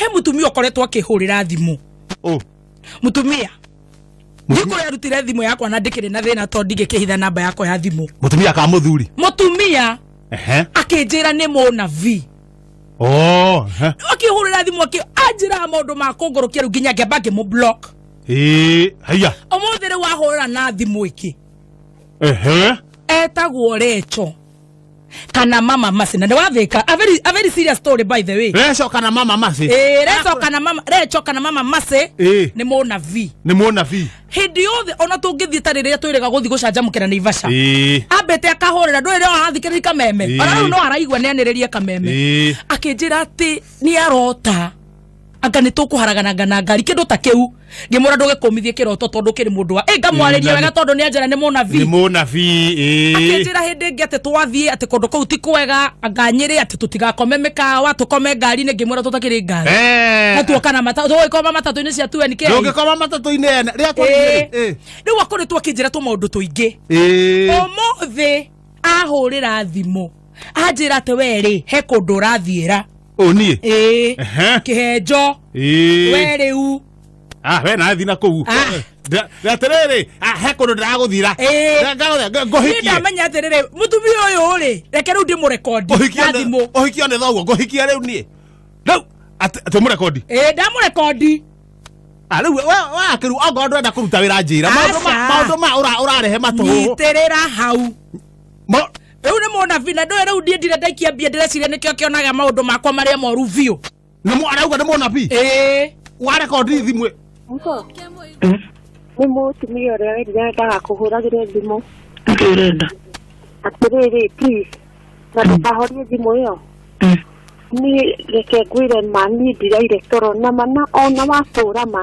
He mutumia ũkoretwo akĩhũrĩra thimũ. Oh. Mutumia ndikũrĩa arutire thimũ yakwa na ndĩkĩrĩ na thĩna tondũ ndingĩkĩhitha namba yakwa ya thimũ. Mutumia ka muthuri? Mutumia. Ehe. Akĩnjĩra nĩ mũnabii. Oh, ehe. Akĩhũrĩra thimũ akĩ anjĩraga maũndũ ma kũngũrũkia rĩu nginya ngĩamba ngĩmũ block. Ĩĩ, haiya. Ũmũthĩ rĩu ahũrĩra na thimũ ĩkĩ. Ehe. Etagwo Recho kana Mama Mercy, na nĩ wathĩka, a very serious story, by the way. Reco kana Mama Mercy? Ĩĩ, Recho kana Mama, Recho kana Mama Mercy. Ĩĩ. Nĩ mũnabii. Nĩ mũnabii. Hĩndĩ yothe ona tũngĩthiĩ ta rĩrĩa twĩrĩga gũthiĩ gũcanjamũkĩra Naivasha, Ĩĩ. ambĩte akahũrĩra ndũĩ rĩo arathikĩrĩria kameme. Ĩĩ. Ona rĩu no araigua nĩanĩrĩrie kameme. Ĩĩ. Akĩnjĩra atĩ nĩ arota anga nĩ tũkũharagananga na ngari kĩndũ ta kĩu. Ngĩmwĩra ndũgĩkũmithie kĩroto tondũ kĩrĩ mũndũ wa ĩ ngamwarĩria Ĩĩ, wega tondũ nĩ anjĩra nĩ mũnabii. Nĩ mũnabii, ĩĩ. Akĩnjĩra hĩndĩ ĩngĩ atĩ twathiĩ atĩ kũndũ kũu ti kwega, anga Nyĩrĩ, atĩ tũtigakome mĩkawa, tũkome ngari-inĩ. Ngĩmwĩra tũtakĩrĩ ngari. Eh. Na tuoka na mata tũgĩkoma matatũ-inĩ cia 2NK. Ndũngĩkoma matatũ-inĩ ene rĩrĩa twathiĩ. Ĩĩ. Rĩu akoretwo akĩnjĩra tũmaũndũ tũingĩ. Ĩĩ. Ũmũthĩ ahũrĩra thimũ anjĩra atĩ we rĩ, he kũndũ ũrathiĩra. Ũ niĩ? Ĩĩ. Ehe. Kĩhenjo. Ĩĩ. We rĩu. Ah, we nathi na kũu. Ah. Atĩrĩrĩ, ah, he kũndũ ndĩragũthira. Ĩĩ. Ngagũthira, Niĩ ngũhikie. ndamenya atĩrĩrĩ, mũtumia ũyũ rĩ, reke rĩu ndĩmũrekondi Ũhikie na thimũ. Ũhikio nĩ thoguo, ngũhikia rĩu niĩ. Rĩu atĩ mũrekondi. Ĩĩ, ndamũrekondi. Ah, rĩu wakĩru ongorwo ndũrenda kũruta wĩra njĩra. Maũndũ ma Aca. maũndũ ma ũrarehe matũhũhũ. Nyitĩrĩra hau. Rĩu nĩ mũnabii na ndũĩ rĩu ndiĩ ndirĩ ndaikia mbia, ndĩreciria nĩkĩo kĩonaga maũndũ makwa marĩa moru biũ. Nĩ arauga nĩ mũnabii. Ĩĩ. Warekondi thimũ. Nĩ mũtumia ũrĩa werire ndagakũhũragĩre thimũ. Nĩkĩ ũrenda? Atĩrĩrĩ, please, na ndũkahorie thimũ ĩyo. Niĩ reke ngwĩre ma, niĩ ndiraire toro na ma, na ona watũra ma,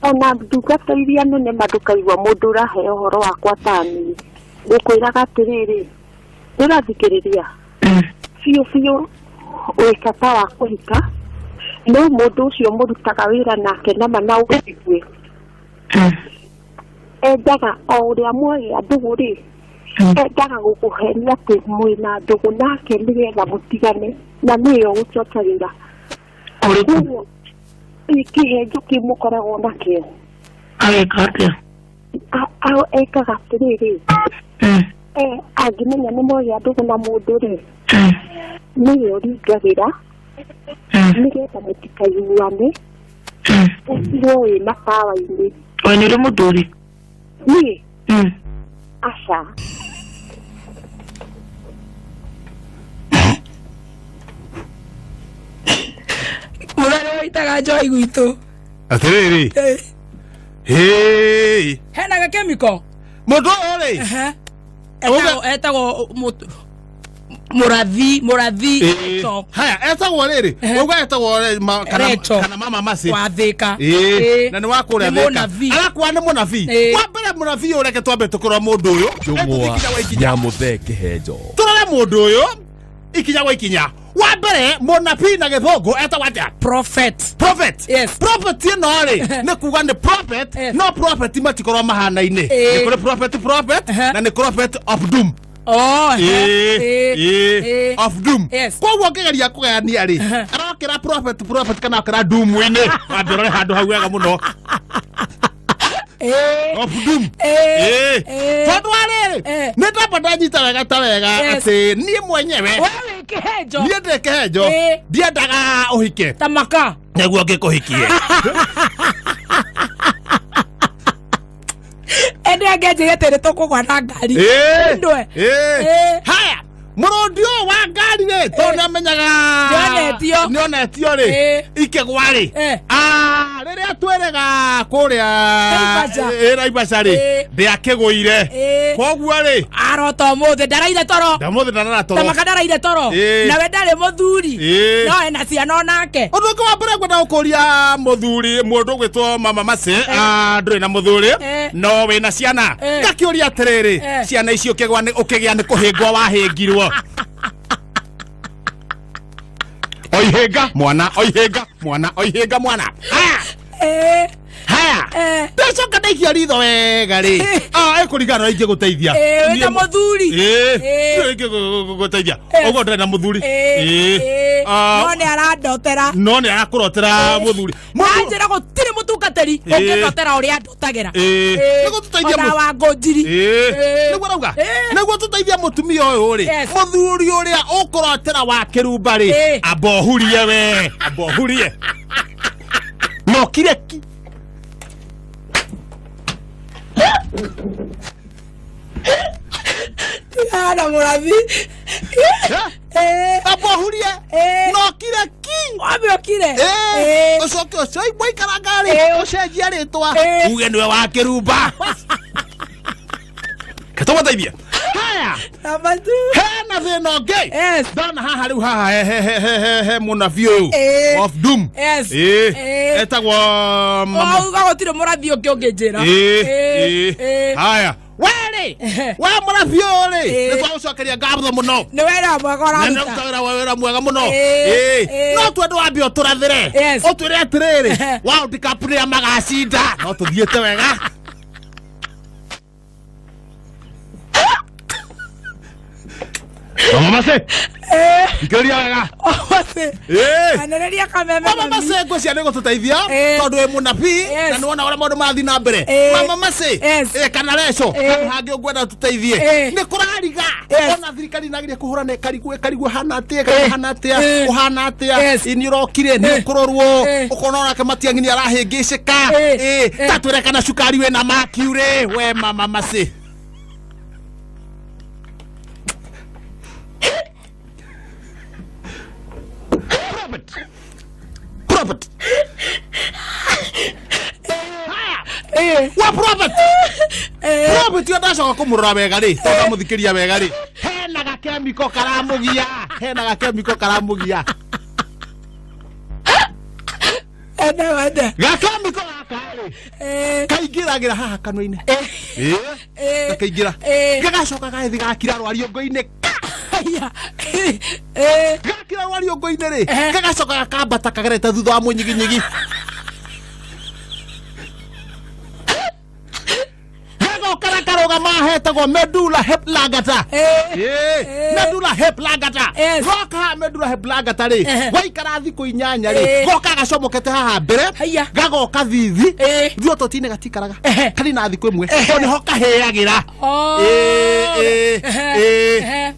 ona ndungata iria nene ma, ndũkaigua mũndũ ũrahe ũhoro wakwa ta niĩ. Ngũkwĩraga atĩrĩrĩ, ndũrathikĩrĩria biũ biũ, wĩ bata wa kũhika, no mũndũ ũcio mũrutaga wĩra nake nama na ũigue endaga o ũrĩa mwagĩa ndũgũ rĩ, endaga gũkũhenia atĩ mwĩna ndũgũ nake nĩgetha mũtigane, na nĩyo gũcocagĩra. Ũrĩkũ? Koguo ĩ kĩhenjo kĩu mũkoragwo nakĩo. Ageka atĩa? Ekaga atĩrĩrĩ, angĩmenya nĩ mwagĩa ndũgũ na mũndũ rĩ, nĩwe ũringagĩra nĩgetha mũtikaiguane, ũtigwo wĩ matawa-inĩ. We nĩ ũrĩ mũthuri? Niĩ? Aca. Mũthare waitaga njohi gwitũ. Atĩrĩrĩ. Hĩĩ. Hena gakemiko. Mũndũ ũyũ rĩ. Ehe. Etagwo mũrathi mũrathi. Ĩĩ. Recho. Haya, etagwo rĩrĩ. Ehe. Uga etagwo rĩ, kana Recho. kana Mama Mercy. Wathĩka. Ĩĩ. Ĩĩ. Na nĩ wa kũrĩa Nĩ Thĩka. mũnabii. Arakwa nĩ mũnabii. Ĩĩ. Wa mbere mũnabii ũyũ, reke twambe tũkĩrora mũndũ ũyũ. Njũng'wa Ikinya gwa ikinya. ya Mũthee Kĩhenjo. Tũrore mũndũ ũyũ ikinya gwa ikinya. Wa mbere mũnabii na gĩthũngũ etagwo atĩa? Prophet. Prophet. Yes. Prophet ĩno rĩ, nĩ kuga nĩ prophet. Yes. No prophet matikorwo mahanaine. Ĩĩ. Nĩ kũrĩ prophet prophet Ehe. na nĩ prophet of doom. Oh, ehe. Ĩĩ, Ĩĩ. ĩĩ, Ĩĩ. of doom. Yes. Koguo ngĩgeria kũgayania rĩ, arokĩra prophet prophet kana okĩra doom-inĩ. Wambe ũrore handũ hau wega mũno. Ĩĩ. Of doom. Ĩĩ. Ĩĩ. Ĩĩ. Tondũ wa rĩrĩ, Ĩĩ. nĩ ndamba ndanyita wega ta wega Yes. atĩ niĩ mwenyewe We wĩ kĩhenjo. niĩ ndĩ kĩhenjo. Ĩĩ. Ndiendaga ũhike Ta maka. nĩguo ngĩkũhikie. Ende angĩanjĩre atĩ nĩ tũkũgwa na ngari. Ĩĩ. Ndwe. Ĩĩ. Ĩĩ. Haya, mũrũndi ũyũ wa ngari rĩ, tondũ nĩamenyaga Nĩonetio. nĩonetio rĩ, Ĩĩ. ikĩgwa rĩ, Ĩĩ. Ah, rĩrĩa twĩrĩga kũrĩa Naivasha. Ĩĩ, Naivasha rĩ, Ĩĩ. ndĩakĩgũire. Ĩĩ. Koguo rĩ, Arota ũmũthĩ ndaraire toro. ndamũthĩ ndarara toro. Tamaka ndaraire toro. Ĩĩ. Nawe ndarĩ mũthuri. Ĩĩ. No ena ciana onake. Ũndũ ũngĩ wa mbere ngwenda gũkũria mũthuri, mũndũ ũgwĩtwo Mama Mercy, ah, ndũrĩ na mũthuri Eh. no wĩna ciana. Eh. Ngakĩũria atĩrĩrĩ, Eh. ciana ici ũkĩgwa ũkĩgĩa nĩ kũhĩngwo wahĩngirwo? Oihĩnga mwana, oihĩnga mwana, oihĩnga mwana. Haya. Eh. Haya. Eh. Ndacoka ndaikia ritho wega rĩ, ah, ĩkũringana na ingĩgũteithia. Eh, wĩ ta Niĩ mũthuri. Ĩĩ. Eh. Niĩ ingĩgũteithia. Eh. Ũguo ndĩrĩ na mũthuri. Eh. Ĩĩ. Eh. Ah. No nĩ arandotera. No nĩ arakũrotera mũthuri. Nanjĩra gũtirĩ mũtungatĩri Ĩĩ. ũngĩndotera ũrĩa ndotagĩra. Ĩĩ. Ĩĩ. Nĩguo tũteithie Ona wa ngũnjiri. Ĩĩ. Ĩĩ. Nĩguo arauga Ĩĩ. nĩguo tũteithie mũtumia ũyũ rĩ, Yes. mũthuri ũrĩa ũkũrotera wa kĩrumba rĩ, Ĩĩ. amba ũhurie we, amba ũhurie na ũkire ki. Tigana mũrathi. Eh? Ĩĩ. Amba ũhurie Ĩĩ. na ũkire ki. Wambe ũkire. Ĩĩ. Ĩĩ. Ũcoke ũcio mwaikara rĩ, Ĩĩ. ũcenjie rĩtwa, Ĩĩ. uge nĩwe wa kĩrumba ketũgũteithie. Haya, Number two. hena thĩna ũngĩ. Yes. Ndona haha rĩu haha he he he he he he mũnabii ũyũ Ĩĩ. of doom. Yes. Ĩĩ. Ĩĩ. Etagwo mama. Wauga gũtirĩ mũrathi ũngĩ ũngĩnjĩra. Ĩĩ. Ĩĩ. Ĩĩ. Ĩĩ. Haya, werĩ, Ehe. we mũnabii ũyũ rĩ, Ĩĩ. nĩ twagũcokeria ngatho mũno. Nĩ wĩra mwega Na ũraruta. nĩ ũrutaga wĩra mwega mũno. Ĩĩ. Ĩĩ. Ĩĩ. No twende wambe ũtũrathĩre, Yes. ũtwĩre atĩrĩrĩ, Ehe. World Cup nĩa magacinda, no tũthiĩte wega. Mama Mase, thikĩrĩria wega. Ose. Ĩĩ. Anĩrĩria kameme Mama mami. Mase, ngwĩciria nĩ gũtũteithia Ĩĩ. tondũ wĩ mũnabii Yes. na nĩwona ũrĩa maũndũ marathiĩ na mbere. Ĩĩ. Mama Mase, Yes. ĩ, kana Reco, Ĩĩ. handũ hangĩ ũngwenda tũteithie, Ĩĩ. nĩ kũrariga. Yes. Ona thirikari inageria kũhũrana, ĩkarigwo ĩkarigwo ĩhana atĩa, ĩkarigwo Ĩĩ. ĩhana atĩa, Ĩĩ. ũhana atĩa, Yes. ĩ, nĩ ũrokire nĩ Ĩĩ. ũkũrorwo, Ĩĩ. ũkona onake Matiang'i nĩ arahĩngĩcĩka. Ĩĩ. Ĩ, Ĩĩ. ta twĩre kana cukari wĩna mercury, we Mama Mase. Prophet. Prophet. Ĩĩ. Wa prophet. Ĩĩ. Prophet yo ndacoka kũmũrora wega rĩ, tondũ ndamũthikĩria wega rĩ, hena gakemiko karamũgia, hena gakemiko karamũgia. Enda wenda. Gakemiko gaka rĩ, Ĩĩ. kaingĩragĩra haha kanua-inĩ. Ĩĩ. Ĩĩ. Gakaingĩra. Ĩĩ. Gagacoka gagĩthiĩ gakira rwariũngũ-inĩ. Aya. Ĩĩ. Gakira rwariũngũ-inĩ rĩ, Ehe. gagacoka gakambata kagerete thutha wa mũnyiginyigi. Gagoka gakarũgama hetagwo medula heplagata. Ĩĩ. Ĩĩ, medula heplagata. Yes. Goka haha medula heplagata rĩ, Ehe. waikara thikũ 8 rĩ, Ĩĩ. goka gacomokete haha mbere, Haiya. gagoka thithi, Ĩĩ. ruototinĩ gatikaraga, Ehe. karĩ na thikũ 1, tondũ nĩho kahĩagĩra. Oh. Ĩĩ, ĩĩ, Ehe. ĩĩ. Ehe.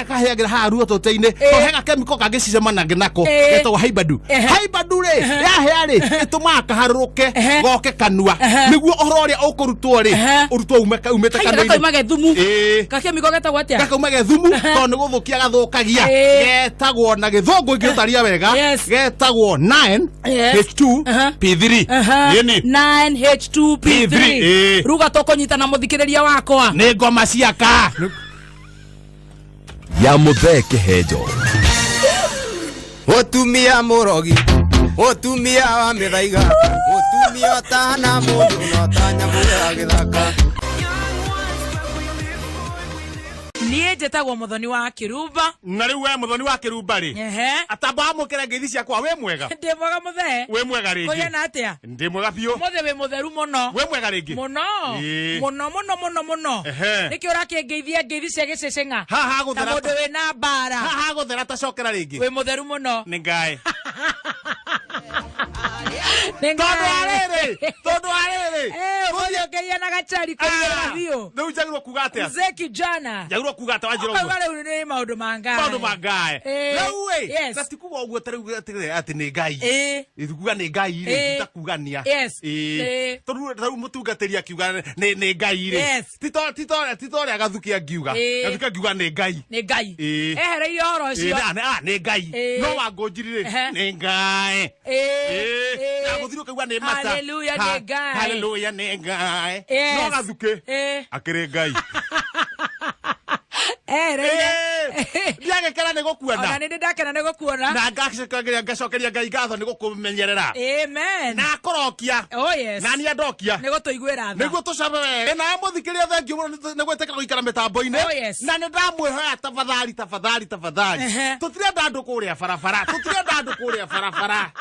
Kahĩagĩra haha ruotote-inĩ, Ĩĩ. tondũ he gakemiko kangĩcicemanagia nako, Ĩĩ. getagwo haibadu. Ehe. Haibadu rĩ, yahĩa rĩ, ĩtũmaga kaharũrũke, Ehe. goke kanua, Ehe. nĩguo ũhoro ũrĩa ũkũrutwo rĩ, Ehe. ũrutwo umĩte Haiya, kanua-inĩ. gakauma gethumu. Ĩĩ. Gakemiko getagwo atĩa? Gakauma gethumu tondũ nĩ gũthũkia gathũkagia. Ĩĩ. Getagwo na gĩthũngũ ingĩũtaria wega, Yes. getagwo 9 Yes. H2 Aha. P3. Aha. Ĩni. 9H2P3. P3, ĩĩ. Ruga tũkũnyitana mũthikĩrĩria wakwa. Nĩ ngoma ciaka. Ya mũthee kĩhenjo. Mũtumia mũrogi, mũtumia wa mĩthaiga, mũtumia ũtahana mũndũ na ta nyamũ ya gĩthaka. Niĩ njĩtagwo Mũthoni wa Kĩrumba. Na rĩu we Mũthoni wa Kĩrumba rĩ, Ehe. atamba amũkĩre ngeithi ciakwa, wĩ mwega? Ndĩ mwega mũthee. Wĩ mwega rĩngĩ? Kũigana atĩa? Ndĩ mwega biũ. Mũthĩ wĩ mũtheru mũno. Wĩ mwega rĩngĩ? Mũno. Ĩĩ. Mũno mũno mũno mũno. Ehe. Nĩkĩ ũrakĩngeithia ngeithi cia gĩcĩcĩng'a? Haha Ta gũthera mũndũ wĩna mbara. haha gũthera tacokera rĩngĩ. Wĩ mũtheru mũno. Nĩ ngaĩ. Nĩ Tondũ ngaĩ. arĩrĩ, tondũ arĩrĩ. Eh, ũmũthĩ ũngĩgĩa na gacari kũigĩrĩra biũ. Rĩu njagĩrĩirwo kuga atĩa? Mzee kijana. Njagĩrĩirwo kuga atĩa wanjĩra Ũkauga ũguo? rĩu nĩ maũndũ ma Ngai. Maũndũ ma Ngai. Ĩĩ. Rĩu ĩ, Yes. na ti kuga ũguo ta rĩu atĩ atĩ nĩ Ngai. Ĩĩ. Ĩ, kuga nĩ Ngai rĩ, Ĩĩ. ti ta kugania. Yes. Ĩĩ. Ĩĩ. Tondũ ta rĩu mũtungatĩri akiuga nĩ nĩ Ngai rĩ. Yes. Ti to ti to ti to ũrĩa Gathuki angiuga. Ĩĩ. Gathuki angiuga nĩ Ngai. Nĩ Ngai. Ĩĩ. Ehereirie ũhoro Ĩĩ, ũcio. nĩ Ngai. Ĩĩ. No Wangũnjiri rĩ, Ehe. nĩ Ngai. Ĩĩ. Ĩĩ. Ĩĩ. Na gũthirĩ ũkaigua nĩ mata. Hallelujah, nĩ Ngai. Hallelujah, nĩ Ngai. Yes. No Gathuki Ĩĩ. akĩrĩ Ngai. Ehereirie. Ndiagĩkena nĩ Ona gũkuona. nĩ ndĩ ndakena nĩ gũkuona. Na ngacokeria ngacokeria Ngai ngatho nĩ gũkũmenyerera. Amen. Na akũrokia. Oh yes. Na niĩ andokia. Nĩ gũtũiguĩra tha. Nĩguo tũcabe wega. Na mũthikĩria, thengiũ mũno nĩ gwĩtĩkĩra gũikara mĩtambo-inĩ. Oh, yes. Na nĩ ndamwĩhoya tafadhali, tafadhali, tafadhali. Ehe. Tũtirenda andũ kũrĩa barabara, tũtirenda andũ kũrĩa barabara.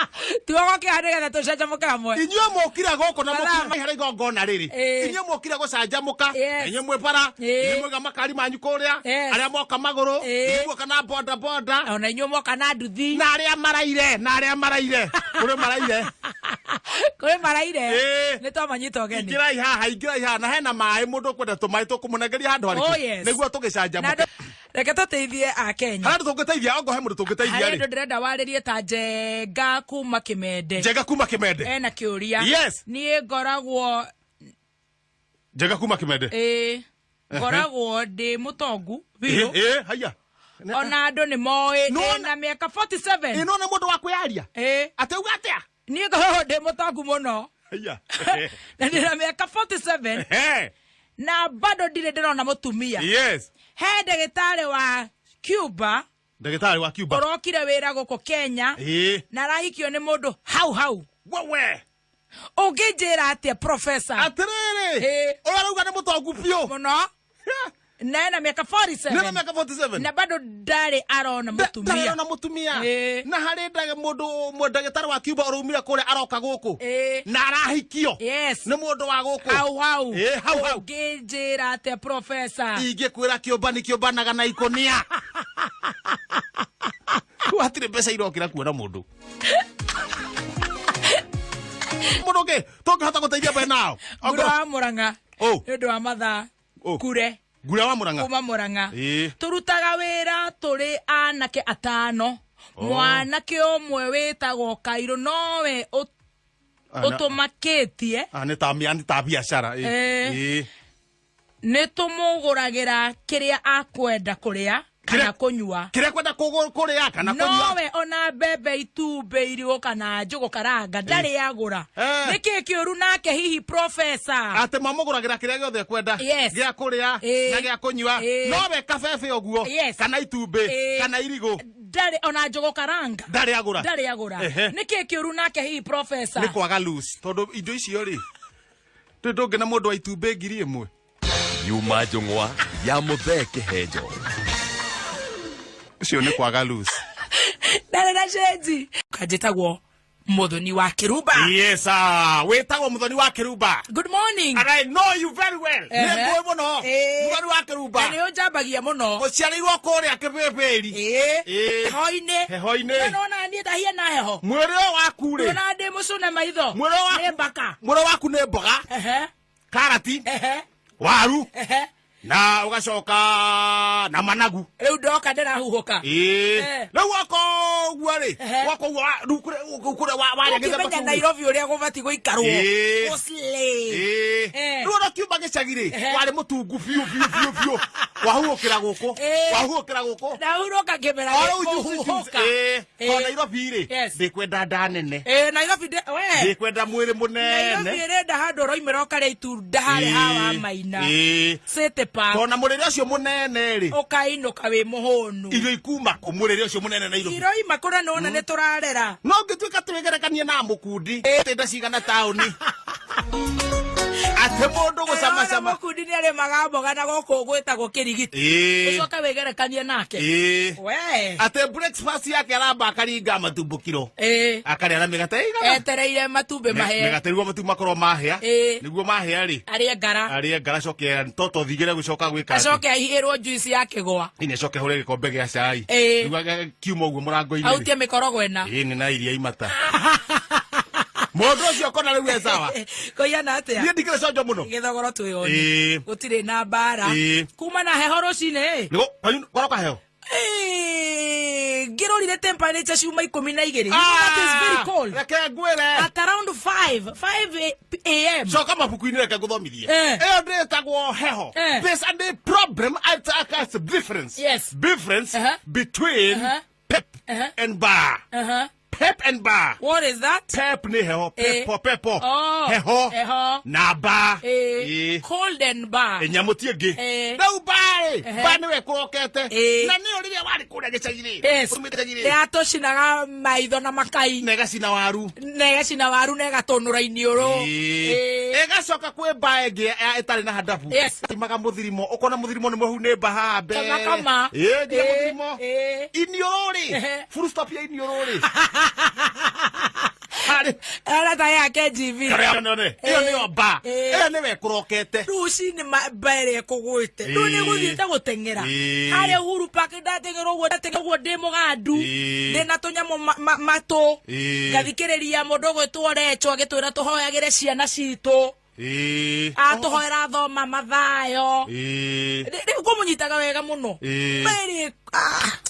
Tiga gũkĩha nĩgetha tũcanjamũke hamwe. Inyuĩ mũkire gũkũ na Mathaa mũkire harĩ igongona rĩrĩ. Ĩĩ. Inyuĩ mũkire gũcanjamũka. Yes. Inyuĩ mwĩ bara, Ĩĩ. inyuĩ mwĩga makari manyu kũrĩa, Yes. arĩa moka magũrũ, Ĩĩ. inyuĩ muoka na na boda boda Ona inyuĩ mwoka na nduthi. Na arĩa maraire, na arĩa maraire, kũrĩ maraire. Kũrĩ maraire. Ĩĩ. Nĩ twamanyita ũgeni. Ingĩrai haha, ingĩrai haha, na hena maĩ, mũndũ ũkwenda tũmaĩ tũkũmũnengeria handũ harĩkũ? Oh, yes. Nĩguo Na tũgĩcanjamũke. Reke tũteithie akenya. Harĩa andũ tũngĩteithia, ongo he mũndũ tũngĩteithia Harĩ andũ rĩ. ndĩrenda warĩrie ta Njenga kuma Kĩmende. Njenga kuma Kĩmende. Ena kĩũria. Yes. Niĩ ngoragwo Njenga kuma Kĩmende. Ĩĩ, ngoragwo ndĩ mũtongu biũ. Ĩĩ, haiya. Ona andũ nĩ moĩ No, ndĩna mĩaka 47. Ĩno nĩ mũndũ wa kwĩyaria. Ĩĩ. Atĩ uga atĩa? Niĩ ngoragwo ndĩ mũtongu mũno. Haiya. Na ndĩna mĩaka 47 Ehe. na bado ndirĩ ndĩrona mũtumia. Yes. He ndagĩtarĩ wa Cuba Ndagĩtarĩ wa Cuba. ũrokire wĩra gũkũ Kenya na arahikio nĩ mũndũ hau hau. Wewe. Ũngĩnjĩra atĩa, professor? Atĩrĩrĩ. Ĩĩ. Ũrĩa arauga nĩ mũtongu biũ. Mũno. Na ena mĩaka 47. Nĩ na mĩaka 47. Na bado ndarĩ arona mũtumia. Ndarĩ arona mũtumia. Ĩĩ. Na harĩ mũndũ ndagĩtarĩ wa Cuba ũraumire kũrĩa aroka gũkũ. Ĩĩ. Na arahikio. Yes. Nĩ mũndũ wa gũkũ. Hau hau. Ĩĩ, hau hau. Ũngĩnjĩra atĩa, professor? Ingĩkwĩra kĩũmbani kĩũmbanaga na ikũnia. Hatirĩ mbeca irokĩra kuona mũndũ. Mũndũ ũngĩ tũngĩhota gũteithia mbere nao. Ngure wa Mũrang'a. Oh. Nĩ ũndũ wa mathaa. Oh. Ngure. Ngure wa Mũrang'a. Kuma Mũrang'a. Ĩĩ. Tũrutaga wĩra tũrĩ anake atano. Oh. Mwanake ũmwe wĩtagwo Kairũ nowe ũtũmakĩtie. Ah, nĩ ta nĩ ta biacara. Ĩĩ. Ĩĩ. Ĩĩ. Nĩ tũmũgũragĩra kĩrĩa akwenda kũrĩa kana kũnyua. Kĩrĩa kwenda kũrĩa kana kũnyua. Nowe ona mbembe, itumbĩ, irigũ kana njũgũ karanga ndarĩ agũra. Eh. Nĩkĩ kĩũru nake hihi, professor? Atĩ mamũgũragĩra kĩrĩa gĩothe ekwenda. Yes. Gĩa kũrĩa Ĩĩ. na gĩa kũnyua. Ĩĩ. Nowe kabebe ũguo. Yes. Kana itumbĩ Ĩĩ. kana irigũ. Ndarĩ ona njũgũ karanga. Ndarĩ agũra. Ndarĩ agũra. Ehe. Nĩkĩ kĩũru nake hihi, professor? Nĩ kwaga loose tondũ indo icio rĩ ndĩ ndũngĩ na mũndũ wa itumbĩ 1000. Yuma njũng'wa ya mũthee kĩhenjo. Ũcio nĩ kwaga loose. Ndarĩ na cenji. Kanjĩtagwo Mũthoni wa Kĩrumba. Yes, ah, wĩtagwo Mũthoni wa Kĩrumba. Good morning. And I know you very well. Ehe. Nĩ ngũĩ mũno. Ĩĩ. Mũthoni wa Kĩrumba. Na nĩ ũnjambagia mũno. Ũciarĩirwo kũrĩa Kĩbĩbĩri. Ĩĩ. Ĩĩ. Heho-inĩ. Heho-inĩ. Nona niĩ ndahiana heho. Mwĩrĩ ũyũ waku rĩ. Nona ndĩ mũcune maitho. Mwĩrĩ ũyũ waku. Nĩ mbaka. Mwĩrĩ waku nĩ mboga. Ehe. Karati. Ehe. Waru. Ehe. Na ũgacoka na managu. Rĩu ndoka ndĩrahuhũka. Ĩĩ. Eh. Rĩu woka ũguo rĩ. Ehe. Woka ũguo rĩu kũrĩa warĩa gĩthemba Ũkĩmenya kĩu rĩ. Nairobi ũrĩa gũbatiĩ gũikarwo. Ĩĩ. Gũslay. Ĩĩ. Eh. Rĩu ona kiuma gĩcagi rĩ, Ehe. warĩ mũtungu biũ biũ biũ biũ. Wahuhũkĩra gũkũ. Ĩĩ. Wahuhũkĩra gũkũ. Ndahurũka ngĩmera O rĩu juice, juice. kũhuhũka. Ĩĩ. Ĩĩ. Tondũ Nairobi rĩ, Yes. ndĩkwenda nda nene. Ĩĩ, Nairobi we. Ndĩkwenda mwĩrĩ Nairobi mũnene. ĩrenda handũ ũroimĩra ũkarĩa itunda harĩa ha wa Maina. Ĩĩ. City Park. Tondũ na mũrĩre ũcio mũnene rĩ, Ũkainũka wĩ mũhũnu. irio ikuma kũ mũrĩre ũcio mũnene Nairobi? Iroima kũrĩa nĩwona nĩ tũrarera. No ngĩtuĩka twĩgerekanie na mũkundi atĩ nda cigana taũni atĩ mũndũ gũcamacama. Mũkundi nĩ arĩmaga mboga na gũkũ gwĩtagwo kĩrigiti. Ĩĩ. Ũcoke wĩgerekanie nake. Ĩĩ. We. Atĩ breakfast yake aramba akaringa matumbũkiro. Ĩĩ. Akarĩa na mĩgate ĩigana? Etereire matumbĩ mahĩe. Mĩgate nĩguo matumbĩ makorwo mahĩa. Ĩĩ. Nĩguo mahĩa rĩ, Arĩe ngara. Arĩe ngara acoke toto thigĩre gũcoka gwĩka atĩ. Acoke ahihĩrwo juice ya kĩgwa. Ĩni acoke hũre gĩkombe gĩa cai. Ĩĩ. Nĩguo kiuma ũguo mũrango-inĩ rĩ. Autie mĩkorogo ĩna. Ĩĩ nĩ na iria imata. Mũndũ ũcio kona rĩu e sawa. Kũigana atĩa? Niĩ ndikĩrĩ conjo mũno. Gĩthogoro twĩone. Ĩĩ. Gũtirĩ na mbara. Ĩĩ. Kuma na heho rũcinĩ. Nĩguo kwanyu kwaroka heho? Ĩĩ, ngĩrorire temperature ciuma 12. You know that is very cold. Reke ngwĩre. At around 5 a.m. Coka mabuku-inĩ reke ngũthomithie. Eh. Ĩyo ndĩtagwo heho. Eh. There's a problem at a difference. Yes. Difference Uh-huh. between Uh-huh. pep Uh-huh. and bar. Uh-huh. Pep and bar. What is that? Pep nĩ heho. Eh. Pepo pepo. Oh. Heho. Heho. Na bar. Eh. Ĩĩ. Cold and bar. Nyamũ ti ĩngĩ. Eh. Rĩu bar rĩ, Ehe. bar nĩwe ĩkũrokete. Eh. Na nĩyo rĩrĩa warĩ kũrĩa gĩcagi rĩ. Yes. Umĩte gĩcagi rĩ. Nĩyatũcinaga maitho na makai. Na ĩgacina waru. Na ĩgacina waru na ĩgatũnũra iniũrũ. Ĩĩ. Ĩgacoka kwĩ mba ĩngĩ ĩtarĩ na handabu. Yes. Imaga mũthirimo ũkona mũthirimo nĩ mũhu nĩ mba haha mbere. Kama kama. Ĩĩ, nginya Ĩĩ, mũthirimo. ĩĩ. Iniũrũ rĩ, Ehe. full stop ya iniũrũ rĩ. Harĩ Arata yake GV. Karĩa none. Ĩyo nĩyo mba. Ĩĩ. Ĩyo nĩwe ĩkũrokete. Rũcinĩ mba ĩrĩa ĩkũgwĩte rĩu nĩ Ĩĩ. gũthiĩte gũteng'era Ĩĩ. harĩa Uhuru Park ndateng'era ũguo ndateng'era ũguo ndĩ mũgandu Ĩĩ. ndĩ na tũnyamũ matũ Ĩĩ. ngathikĩrĩria mũndũ ũgwĩtwo Recho agĩtwĩra tũhoyagĩre ciana citũ Ĩĩ. atũhoera thoma mathayo Ĩĩ. rĩu kũmũnyitaga wega mũno Ĩĩ. Mba ĩrĩa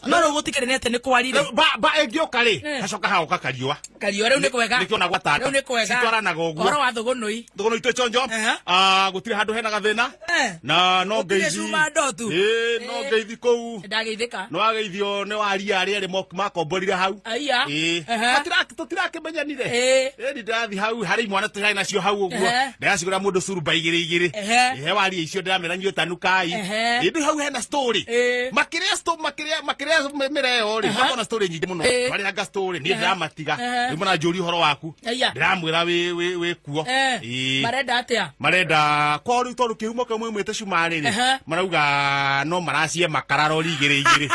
no rĩu gũtikĩrĩ nĩ atĩ nĩ kwarire Rĩu ba ba ĩngĩũka rĩ Eh. hacoka hagoka kariũa. Kariũa rĩu nĩ kwega. Nĩkĩo na gwatanda. Rĩu nĩ kwega. Citwaranaga ũguo. Ũhoro wa thũgũnũi. Thũgũnũi twĩ chonjo. Ehe. Ah, gũtirĩ handũ hena gathĩna. Eh. Na no Gũtirĩ ngeithi. cuma ndotu. Ĩĩ, no Eh. ngeithi kũu. Ndageithĩka. Nĩ wageithio nĩ waria arĩa erĩ makomborire hau. Aya. Ĩĩ. Ehe. Tũtirakĩmenyanire. Ĩĩ. Ĩĩ, ni ndĩrathiĩ hau harĩ imwana tũrarĩ nacio hau ũguo. Ehe. Ndĩracigũra mũndũ curuba igĩrĩ igĩrĩ. Ehe. Ehe, waria icio ndĩramera nyuĩ tanukai. Ehe. Ĩĩ, ndĩ hau hena story. Ĩĩ. Makĩrĩa makĩrĩa makĩrĩa mĩreo rĩ, makona story nyingĩ mũno. Ĩĩ. Marĩanga story, niĩ Ehe. ndĩramatiga. Ehe. Rĩu maranjũria ũhoro waku. Aya. Ndĩramwĩra wĩ wĩ wĩ kuo. Eh. Ĩĩ. Marenda atĩa? Marenda kwa rĩu tondũ kĩhumo kĩu mwĩmwĩte cumarĩ rĩ, Ehe. marauga no maracie makara rori igĩrĩ igĩrĩ.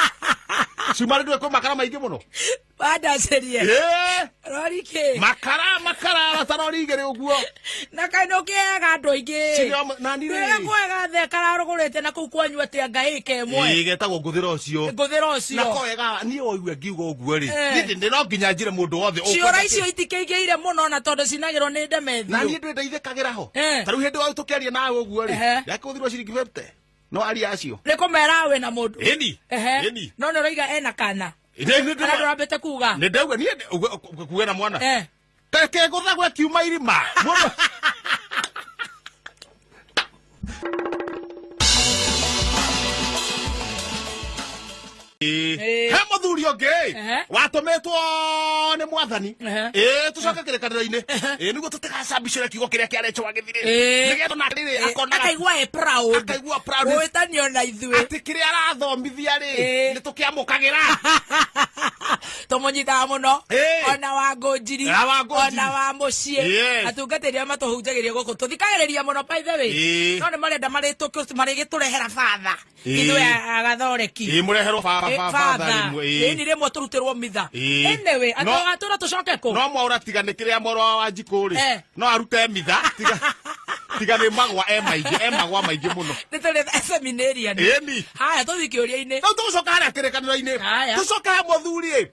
Cumarĩ ndũĩ kwĩ makara maingĩ mũno. Wandacerie. Ĩĩ. Rori kĩ? Makara makara ta rori igĩrĩ ũguo. Na kaĩ nĩ ũkĩheaga andũ aingĩ. Cirio na ni Rĩrĩa rĩ. kwega the kararũgũrĩte na kũu kwanyu atĩa ngai ĩka Ĩĩ ĩmwe. getagwo ngũthĩra ũcio. Ngũthĩra Na ũcio. ko wega niĩ waigua ngiuga ũguo rĩ. Eh. Niĩ ndĩ no nginya njĩre mũndũ wothe Ciũra ũkwenda icio itikĩingĩire mũno na tondũ cinagĩrwo nĩ na ndemethio. niĩ ndĩ ndeithĩkagĩra ho. Eh. Ta rĩu hĩndĩ wa tũkĩaria nawe ũguo rĩ. Ehe. Ndakĩhũthirwo ciringi 50. No aria acio. Nĩ kũmera wĩ na mũndũ. Ĩni. Ehe. Ĩni. No nĩ ũroiga ena kana. Nĩ Kana ndũrambĩte kuga. nĩ ndauga niĩ kuga na mwana. Eh. Keke gũthagwo kiuma irima. Mũndũ- Ĩĩ. He mũthuri ũngĩ Ehe. watũmĩtwo nĩ mwathani Ehe. ĩĩ tũcoke kĩrĩkanĩro-inĩ ĩĩ nĩguo tũtigacambicĩre kiugo kĩrĩa kĩa Rachel wagĩthirĩ Ĩĩ. nĩgetha na rĩrĩ Eh, akonaga Akaigua e proud. Akaigua proud. Gwĩtanio na ithuĩ. atĩ kĩrĩa arathomithia rĩ Ĩĩ. nĩ tũkĩamũkagĩra Tũmũnyitaga mũno. Ĩĩ. Ona wa Ngũnjiri. Na wa Ngũnjiri. Ona wa mũciĩ. Yes. Atungatĩri arĩa matũhunjagĩria gũkũ tũthikagĩrĩria mũno by the way. Ĩĩ. No nĩ marenda marĩgĩtũrehera batha. Ĩĩ. Ithuĩ agathoreki. ĩĩ mũreherwo baba Eh, baba father. rĩmwe ĩĩ. Ĩni rĩmwe tũrutĩrwo mitha. Ĩĩ. Anyway, No- atũra tũcoke kũ? no mwaura tiga nĩ kĩrĩa mwarwa wa Wanjikũ rĩ Eh. no arute mitha tiga tiga nĩ magwa e maingĩ e magwa maingĩ mũno Nĩ tũrĩ seminarian. Ĩni. Haya tũthiĩ kĩũria-inĩ. rĩu tũgũcoka harĩa kĩrĩkanĩro-inĩ Haya. tũcoke he mũthuri ĩ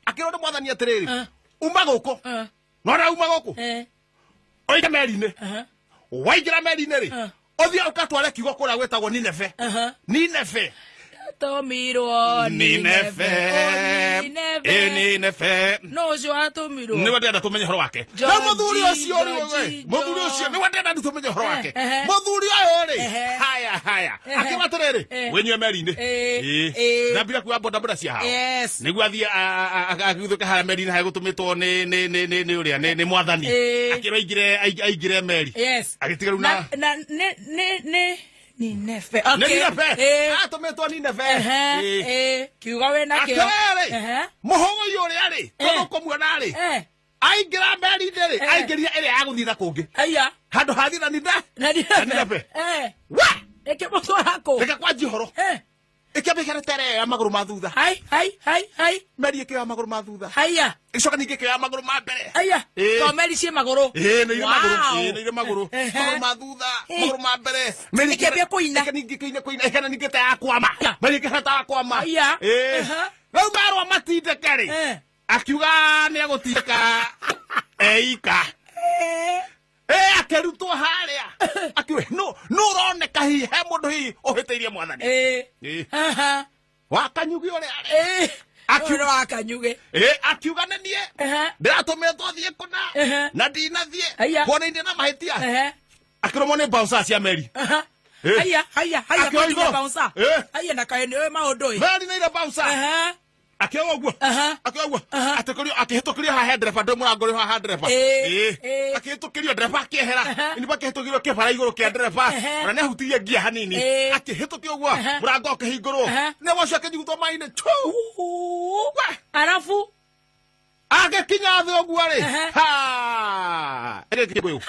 akĩrwo nĩ mwathani atĩrĩrĩ Eh. uma gũkũ Eh. nona uma gũkũ Eh. ũige meri-inĩ Aha. waingĩra meri-inĩ rĩ Eh. ũthiĩ ũkatware kiugo kũrĩa gwĩtagwo Nineve Aha. Nineve Tũmirwo Nineve O Nineve. Ĩ Nineve No ũcio watũmirwo. nĩwe ndĩrenda tũmenye ũhoro wake Georgie, na mũthuri ũcio rĩ we Georgie, mũthuri ũcio nĩwe ndĩrenda tũmenye ũhoro wake Eh, ehe. mũthuri ũyũ rĩ Ehe. haya haya Ehe. akiuga atĩrĩrĩ Eh. wĩnyue meri-inĩ Eh, Ĩĩ. eh. ndambire kuoya bodaboda cia hao Yes. nĩguo athiĩ agĩthũke harĩa meri-inĩ harĩa gũtũmĩtwo nĩ nĩ nĩ nĩ nĩ ũrĩa nĩ nĩ mwathani Eh. akĩrwo aingĩre aingĩre meri Yes. agĩtiga rĩu Na na na nĩ nĩ nĩ Nineve. nĩ Okay. Nineve Eh. atũmĩtwo Nineve Ehe. Ĩĩ. Eh. Kiuga wĩ nakĩo. Atĩrĩrĩ Ehe. mũhũgũi ũrĩa rĩ tondũ Eh. kũmuona rĩ Eh. aingĩra meri-inĩ rĩ Eh. aingĩria ĩrĩa ya gũthiĩ na kũngĩ Aya. handũ hathiĩ na Nina Na Na Nineve. Eh. wa Ĩkĩmũtwara kũ? reke kwanjia ũhoro Eh. ĩkĩamba ĩkerete ya magũrũ ma thutha Hai hai hai hai. meri ĩkĩoya magũrũ ma thutha Haya. ĩcoka ningĩ ĩkĩoya magũrũ ma mbere Aya. Ĩĩ. To meri ciĩ magũrũ. ĩĩ nĩ irĩ magũrũ Wow. ĩĩ nĩ irĩ magũrũ Ehe. magũrũ ma thutha Ĩĩ. magũrũ ma mbere meri Ĩkĩambia kũina. ĩkĩambia ningĩ kũina kũina ĩkĩana ningĩ ta ya kwama Ya. meri ĩkĩhana ta ya kwama Aya. ĩĩ Ehe. rĩu merwo matindĩke rĩ Eh. akiuga nĩ egũtindĩka eika Eh. ĩ akĩrutwo harĩa akiuga no no ũroneka hihi he mũndũ hihi ũhĩtĩirie mwathani Eh. Ĩĩ. Aha. wakanyugi ũrĩa rĩ Eh. Akiu- Ũyũ nĩ wa Kanyuge. ĩ akiuga nĩ niĩ Ehe. ndĩratũmĩtwo thiĩ kũna Ehe. na ndinathiĩ Aya. kuona indĩ na mahĩtia Ehe. akĩrũmwo nĩ bouncer cia meri Aha. Eh. Haya, haya, haya, Akĩoya kwĩ nginya igũrũ. bouncer. Eh. Haya, na kaĩ nĩũĩ maũndũ ĩ. meri nĩ ire bouncer Ehe. akĩoya ũguo Aha. akĩoya ũguo Aha. atĩkĩrio akĩhĩtũkĩrio haha he ndereba ndũ mũrango ũrĩ haha ndereba Ĩĩ, Ĩĩ. ĩĩ. akĩhĩtũkĩrio ndereba akĩehera Aha. nĩguo akĩhĩtũkĩrio kĩbara igũrũ kĩa ndereba Ehe. ona nĩahutirie ngia hanini Ĩĩ. akĩhĩtũkio ũguo Aha. mũrango ũkĩhingũrwo Aha. nĩ wacio akĩnyugutwo maĩ-inĩ tu Uu. Arabu agĩkinya thĩ ũguo rĩ Ehe. ha Ĩrĩkie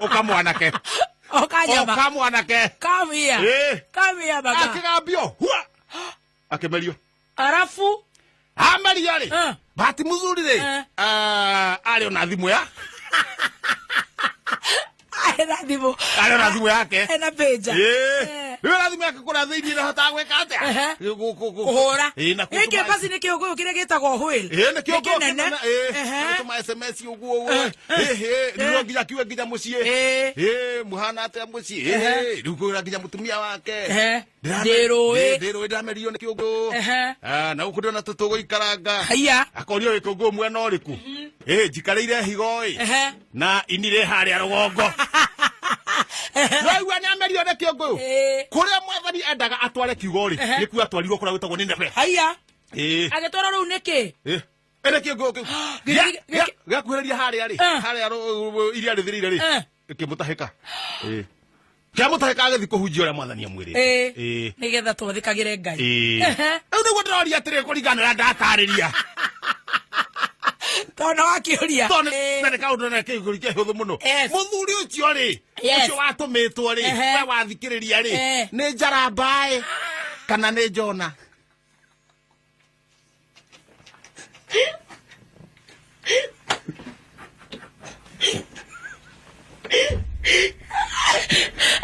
ũka mwanake okanyama. ũka mwanake Come here. Ĩĩ. Come here baba. akĩgambio hua akĩmerio Arabu ameria rĩ Eh. Bahati mzuri rĩ, Eh. ah, arĩ ona thimũ ya Ena thimũ. Arĩ ona thimũ yake. Ena pager. Ĩĩ. Rĩu ena thimũ yake kũrĩa thĩinĩ ĩrahotaga gwĩka atĩa? Ehe. Kũhũra. Kũhũra. Ĩĩ, na Gĩkĩ kũtũma- basi nĩ kĩũngũyũ kĩrĩa gĩtagwo whale. Ĩĩ, nĩ kĩũngũyũ kĩnene. kĩnene, ĩĩ. Ehe. Gũtũma SMS ũguo ũguo. Ĩhĩ, rĩu no nginya kiuge nginya mũciĩ. Ĩĩ. Ĩĩ, mũhana atĩa mũciĩ? Ĩhĩ, rĩu kwĩra nginya mũtumia wake. Ehe. Ndĩ rũĩ. Ndĩ rũĩ ndĩramerio nĩ kĩũngũyũ. Ehe. Ah, na gũkũ ndĩrona tũtũgũikaranga. Haiya. Akorio gĩkũngũyũ mwena ũrĩkũ? Ĩĩ, njikarĩire higo ĩ. Ehe. Na ini rĩ harĩa rũgongo. Waigua nĩ amerio nĩ kĩũngũyũ. Ĩĩ. Kũrĩa mwathani endaga atware kiugo rĩ, Ehe. nĩkuo atwarirwo kũrĩa gwĩtagwo Nineve. Haiya. Ĩĩ. Agĩtwarwo rĩu nĩkĩ? Ĩĩ. Ĩrĩ kĩũngũyũ kĩu. Gĩkĩ- gĩkĩ- Gĩakuhĩrĩria harĩa rĩ, Eh. harĩa iria rĩthirĩire rĩ, Eh. gĩkĩmũtahĩka. Ĩĩ. Kĩamũtahĩka agĩthiĩ kũhunjia ũrĩa mwathani amwĩrĩte. Ĩĩ. Ĩĩ. Nĩgetha twathĩkagĩre Ngai. Ĩĩ. Ehe. Rĩu nĩguo ndĩroria atĩrĩ kũringana na ũrĩa ndatarĩria. Tondũ wakĩũria. Tondũ Ĩĩ. na nĩ kaũndũ na kĩũria kĩhũthũ mũno. Yes. Mũthuri ũcio rĩ, Yes. ũcio watũmĩtwo rĩ, Ehe. we wathikĩrĩria rĩ, Eh. nĩ njarambaĩ kana nĩ Jona?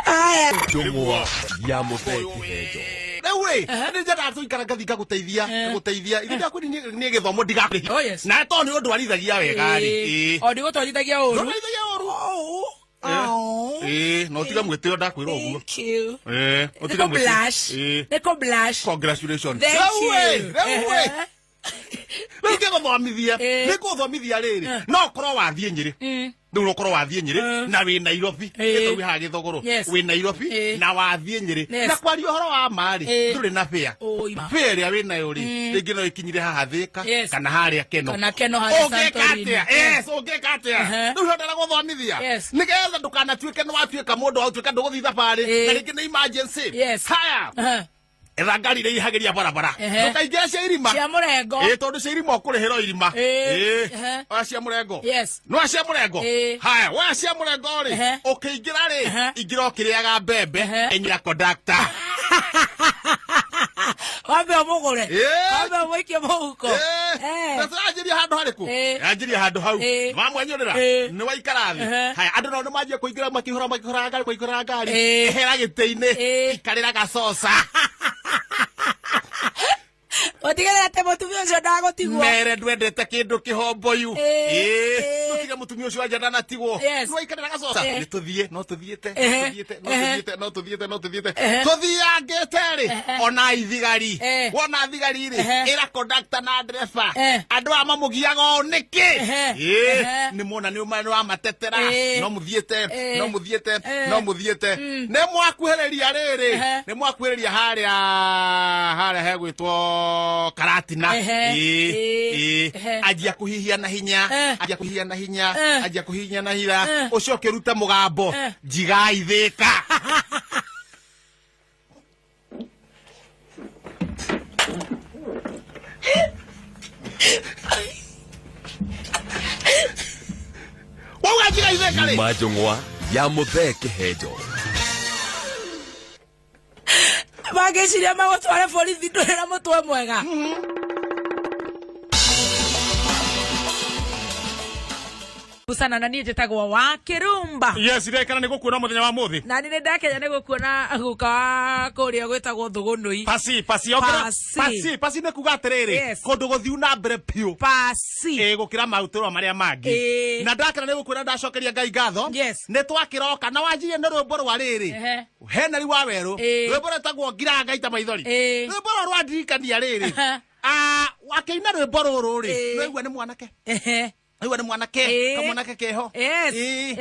Aya. Njũng'wa ya Mũthee Kĩhenjo. Rĩu rĩ, nĩ njendaga tũikara ngathi ngagũteithia, ngagũteithia. Ithe ndiakwĩri niĩ gĩthomo ndigakũrĩhi. Oh, yes. Na tondũ nĩ ũndwarithagia wega rĩ. Ĩĩ. Ĩĩ. O ndigũtwarithagia ũru. Ndũtwarithagia ũru. Oh. Oh. Ĩĩ, na ũtige mwĩtĩo ndakwĩra ũguo. Thank you. Ĩĩ, ũtige Nĩkũ mwĩtĩo. blush. Ĩĩ. Nĩkũ blush. Congratulations. Thank Rĩu rĩ, you. rĩu rĩ. Ehe. Rĩu ngĩgũthomithia, Ĩĩ. nĩngũgũthomithia rĩrĩ, no ũkorwo wathiĩ Nyĩrĩ. Rĩu no ũkorwo wathiĩ Nyĩrĩ na wĩ Nairobi. Ĩĩ. Gĩtau haha Gĩthogoro. Yes. Wĩ Nairobi Ĩĩ. na wathiĩ Nyĩrĩ. Yes. Na kwaria ũhoro wa ma rĩ, Ĩĩ. ndũrĩ na fare. Oi, ma. Fare ĩrĩa wĩ nayo rĩ, rĩngĩ no ĩkinyire haha Thĩka Yes. kana harĩa Keno. Kana Keno harĩa Ũngĩka Santorini. atĩa? Yes, ũngĩka atĩa? Ehe. Rĩu nĩho ndĩragũthomithia. Yes. Nĩgetha ndũkanatuĩke nĩ watuĩka mũndũ wa gũtuĩka ndũgũthiĩ thabarĩ Ĩĩ. na rĩngĩ nĩ emergency. Yes. Haya. Ehe. Etha ngari iria ihagĩria barabara. Ehe. Ndũkaingĩre cia irima. Cia mũrengo. Ĩĩ, tondũ cia irima ũkũrĩhĩra o irima. Ĩĩ. Ĩĩ. Ehe. Oya cia mũrengo. Yes. No cia mũrengo. Ĩĩ. Haya, woya cia mũrengo rĩ, Ehe. ũkĩingĩra rĩ, Ehe. ingĩra ũkĩrĩaga mbembe, Ehe. enyira conductor. Wambe ũmũgũre. Ĩĩ. Wambe ũmũikie mũhuko. Ĩĩ. Eh. Na tũranjĩria handũ harĩkũ? Ĩĩ. Ranjĩria handũ hau. Ĩĩ. Wamwenyũrĩra? Ĩĩ. Nĩ waikara thĩ. Ehe. Haya, andũ nao nĩ manjia kũingĩra makĩhũra makĩhũraga ngari makĩhũraga ngari. Ĩĩ. Ehera gĩtĩ-inĩ. Ĩĩ. Ikarĩra gacoca. Ũtigĩrĩre atĩ mũtumia ũcio ndagũtigwo. Mere ndwendete kĩndũ kĩhomboyu. Ĩĩ. Ĩĩ. Ĩĩ. Ndũtige mũtumia ũcio wanja ndanatigwo. Yes. Nĩ waikarĩra gacoca. Ĩĩ. Nĩ tũthiĩ, no tũthiĩte, no Ehe. tũthiĩte, no Ehe. tũthiĩte, no tũthiĩte, no tũthiĩte. Ehe. Tũthiangĩte rĩ, Ehe. ona ithigari. Ĩĩ. Wona thigari rĩ, Ehe. ĩra conductor na ndereba. Ĩĩ. Andũ aya mamũgiaga ũũ nĩkĩ? Ehe. Ĩĩ. Ehe. Nĩ mona nĩ ũma- nĩ wamatetera. Ĩĩ. No mũthiĩte, Ĩĩ. no mũthiĩte, Ĩĩ. no mũthiĩte. Nĩ mwakuhĩrĩria rĩrĩ, Ehe. nĩ mwakuhĩrĩria harĩa harĩa hegwĩtwo Karatina. Ehe. Ĩĩ. Ĩĩ. Ĩĩ. Ehe. Anjia kũhihia na hinya, Eh. anjia kũhihia na hinya, Eh. anjia kũhihia na hinya, Eh. ũcoke ũrute mũgambo, Eh. njigai Thĩka. Wauga njigai Thĩka rĩ? Nyuma Njũng'wa ya Mũthee Kĩhenjo. Mangĩciria magũtware borithi ndũrĩ na mũtwe mwega. Sana na niĩ njĩtagwo wa Kĩrumba. Yes, ndekana nĩ gũkuona mũthenya wa mũthĩ. Na nĩ ndakenya nĩ gũkuona guka wa kũrĩa gwĩtagwo Thũgũnũi. Pasi, pasi, ongera- Pasi. pasi, pasi nĩ kuga atĩrĩrĩ, Yes. kũndũ gũthiu na mbere biũ. Pasi. Ĩĩ, gũkĩra mautĩrwo marĩa mangĩ. Ĩĩ. Na ndakena nĩ gũkwĩra ndacokeria Ngai ngatho. Yes. Nĩ twakĩroka na wanjirie nĩ rwĩmbo rwa rĩrĩ. Ehe. Henry wa werũ. Ĩĩ. Rwĩmbo rwĩtagwo ngiranga ita maithori. Ĩĩ. Rwĩmbo rũrũ rwandirikania rĩrĩ. Ehe. Ah, akĩina rwĩmbo rũrũ rĩ, Ĩĩ. nĩwaigua nĩ mwanake. Ehe. Aigua nĩ mwanake, Ĩĩ. kamwanake keho. Yes. Ĩĩ.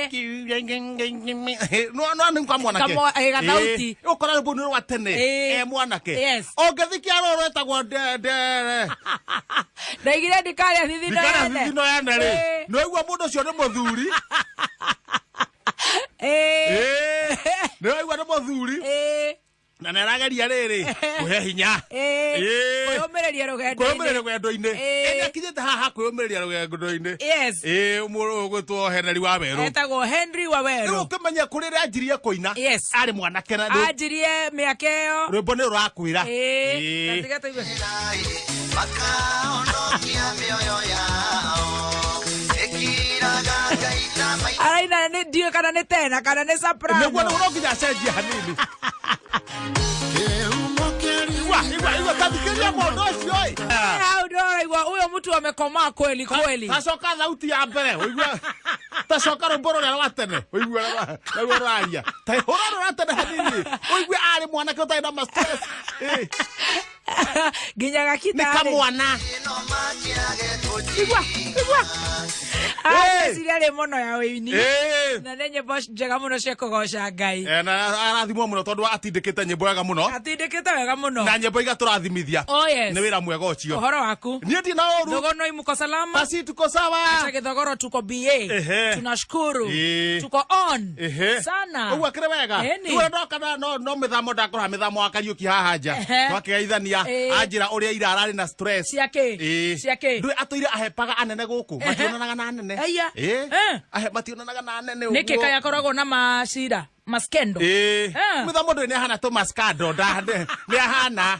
Ĩĩ. No no nĩ kwa mwanake. Kamwa- ĩ, gathauti. Ĩĩ. Ũkora rwĩmbo nĩ rwa tene. Ĩĩ. E mwanake. Yes. Ũngĩthikia rũrũ rwĩtagwo nde Ndaigire ndikarĩa thithino ndikara yene. thithino yene rĩ. Ĩĩ. Nĩwaigua mũndũ ũcio nĩ mũthuri. Ĩĩ. Ĩĩ. Nĩwaigua nĩ mũthuri. Ĩĩ. Na nĩ arageria rĩrĩ kũhe hinya. Ĩĩ. Ĩĩ. Kwĩyũmĩrĩria rũgendo-inĩ. Kwĩyũmĩrĩria rũgendo-inĩ. Ĩĩ. Ĩ, nĩakinyĩte haha kwĩyũmĩrĩria rũgendo-inĩ. Yes. Ĩĩ, mũndũ ũgwĩtwo Henry wa Werũ. Etagwo Henry wa Rĩu Werũ. ũkĩmenya kũrĩ rĩrĩa anjirie kũina. Yes. Arĩ mwanake na rĩu Anjirie mĩaka ĩyo. rwĩmbo nĩ rũrakwĩra. Ĩĩ. Ĩĩ. Na tiga tũigue. Araina nĩ ndiũĩ kana nĩ tena kana nĩ soprano. Nĩguo nĩguo no nginya acenjie hanini. Igua, igua, igua, tathikĩrĩria mũndũ ũcio ĩ. Hau ndĩraigua huyo mtu amekomaa kweli kweli. Tacoka thauti ya mbere ũigue tacoka rwĩmbo rũrĩa rwa tene ũigue rũrĩa rũraria ta hũra rũrĩa tene hanini ũigue arĩ mwanake ũtarĩ na ma stress. Ĩ, Nginya nĩ gakita kamwana. Igua, igua. Areciria rĩ mũno ya ũini. Ĩ. Na nĩ nyĩmbo njega mũno cia kũgoca Ngai. Eh, na arathimwo mũno tondũ atindĩkĩte nyĩmbo wega mũno Atindĩkĩte wega mũno. na nyĩmbo igatũrathimithia. Oh, yes. Nĩ wĩra mwega ũcio. Ũhoro waku. Niĩ ndina ũru. Thogono imuko salama. Basi tuko sawa. Acha Githogoro tuko BA. Ehe. Tunashukuru. Ĩĩ. Tuko on. Ehe. Sana. Ũguo akĩrĩ wega. Ĩni. Rĩu ndoka na no no mĩthamo ndakora mĩthamo wa Kariũki haha nja. Ehe. Twakĩgeithania Ĩĩ. anjĩra ũrĩa ira ararĩ na stress. Cia kĩ? Ĩĩ. Cia kĩ? Ndũĩ atũire ahepaga anene gũkũ. Ehe. Mationanaga na anene. Aya. Ĩĩ. Eh. Ahe mationanaga na anene ũguo. Nĩkĩ kaĩ akoragwo na macira maskendo? Ĩĩ. Eh. Mĩthamo ndũĩ nĩ ahana tũmaskando nĩ ahana.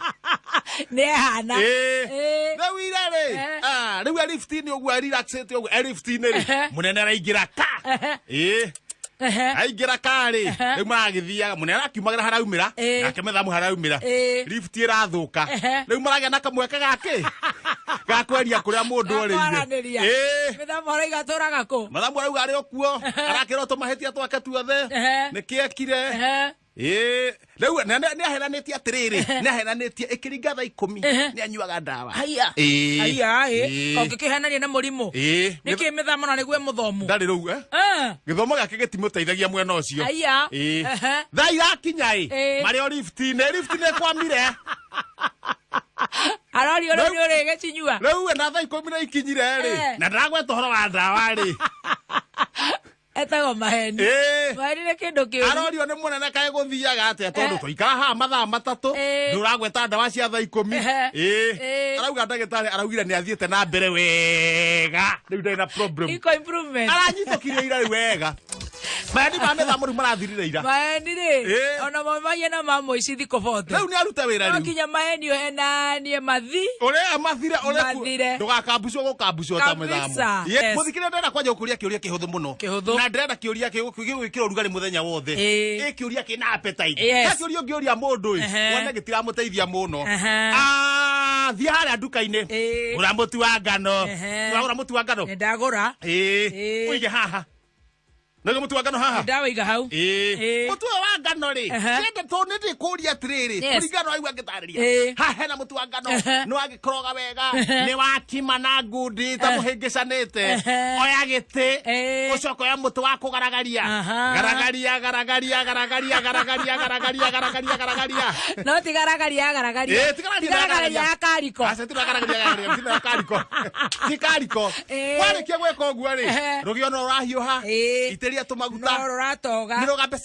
Nĩ ehana. Ĩĩ. Ĩĩ. Rĩu ira rĩ. Eh. Ah, rĩu e lift-inĩ ũguo e relaxĩte ũguo e lift-inĩ rĩ. Ehe. Mũnene araingĩra ka. Ehe. Ĩĩ. Ehe. Aingĩra karĩ Ehe. rĩu maragĩthiaga mũnene arakiumagĩra haraumĩra Ĩĩ. nake mĩthamu haraumĩra Ĩĩ. lift ĩrathũka Ehe. rĩu maragĩa na kamweke gakĩ ga kweria kũrĩa mũndũ ũrĩire Gakwaranĩria. Ĩĩ. Mĩthamo arauga atũraga kũ? Mathamu arauga arĩ o kuo arakĩrwo tũmahĩtia twake tuothe Ehe. nĩkĩ ekire Ehe. Ĩĩ. Rĩu nĩ aheranĩtie atĩrĩrĩ nĩ aheranĩtie ĩkĩringa thaa ikũmi Ehe. nĩ anyuaga ndawa Haiya. Ĩĩ. Haiya ĩ. Ĩĩ. Ũngĩkĩhenania na mũrimũ. Ĩĩ. Nĩkĩ mĩthamo na nĩguo mũthomu? Ndarĩ rĩu eh? Eh. Gĩthomo gĩake gĩtimũteithagia mwena ũcio. Aya. Ĩĩ. Ehe. Thaa irakinya ĩ Ĩĩ. marĩ o lift-inĩ lift-inĩ kwamire. Arorio rĩu Rĩu- nĩ ũrĩgĩcinyua. Rĩu we na thaa ikũmi na ikinyire rĩ Eh. na ndĩragweta ũhoro wa ndawa rĩ. Etagwo maheni. Ĩĩ. Maheni nĩ kĩndũ kĩũru. Arorio nĩ mũnene kaĩ gũthiaga atĩa tondũ Eh. twaikara haha mathaa matatũ Ĩĩ. ndũragweta ndawa cia thaa ikũmi. Ehe. Ĩĩ. Ĩĩ. Arauga ndagĩtarĩ araugire nĩ athiĩte na mbere wega rĩu ndarĩ na problem. Iko improvement. Aranyitũkire ira rĩu wega. Maheni ma mĩthamo rĩu marathirire ira. Maheni rĩ. Ĩĩ. Ona mo mahiana ma mũici thikũ bote. Rĩu nĩ aruta wĩra No rĩu. nginya maheni ũhenanie mathi. Ũrĩa mathire ũrĩa Mathire. ndũgakambucwo gũkambucwo ta Kabisa. mĩthamo. Yes. Mũthikĩrĩria ndĩrenda kwanja gũkũria kĩũria kĩhũthũ mũno. Kĩhũthũ. Na ndĩrenda kĩũria gĩgwĩkĩra ũrugarĩ mũthenya wothe. Ĩĩ. Ĩ kĩũria kĩna appetite. Yes. He kĩũria ũngĩũria mũndũ ĩ Ehe. wone gĩtiramũteithia mũno. Ehe. Ah, thiĩ harĩa nduka-inĩ. Ĩĩ. Gũra mũtu wa ngano. Ehe. Wagũra mũtu wa ngano. Nĩ ndagũra. Ĩĩ. Ĩĩ. Ũige haha. Nĩguo mũtu wa ngano haha. Nĩ ndawĩiga hau. Ĩĩ. Ĩĩ. Mũtu ũyũ wa ngano rĩ Ehe. kĩende tondũ nĩ ndĩkũria atĩrĩrĩ Yes. kũringana na waigua ngĩtarĩria Ĩĩ. haha hena mũtu wa ngano Ehe. nĩ wagĩkoroga wega Ehe. nĩ wakima na ngundi ta Ehe. mũhĩngĩcanĩte Ehe. oya gĩtĩ Ĩĩ. ũcoke oya mũtĩ wa kũgaragaria Aha. garagaria garagaria garagaria garagaria garagaria garagaria garagaria No ti garagaria garagaria. Ĩĩ, ti garagaria, Ti garagaria ya kariko. Aca ti garagaria garagaria ti na kariko ti kariko Ĩĩ. warĩkia gwĩka ũguo rĩ Ehe. rũgĩo no rũrahiũha Ĩĩ. itĩria tũmaguta No rũratoga. nä rå gambe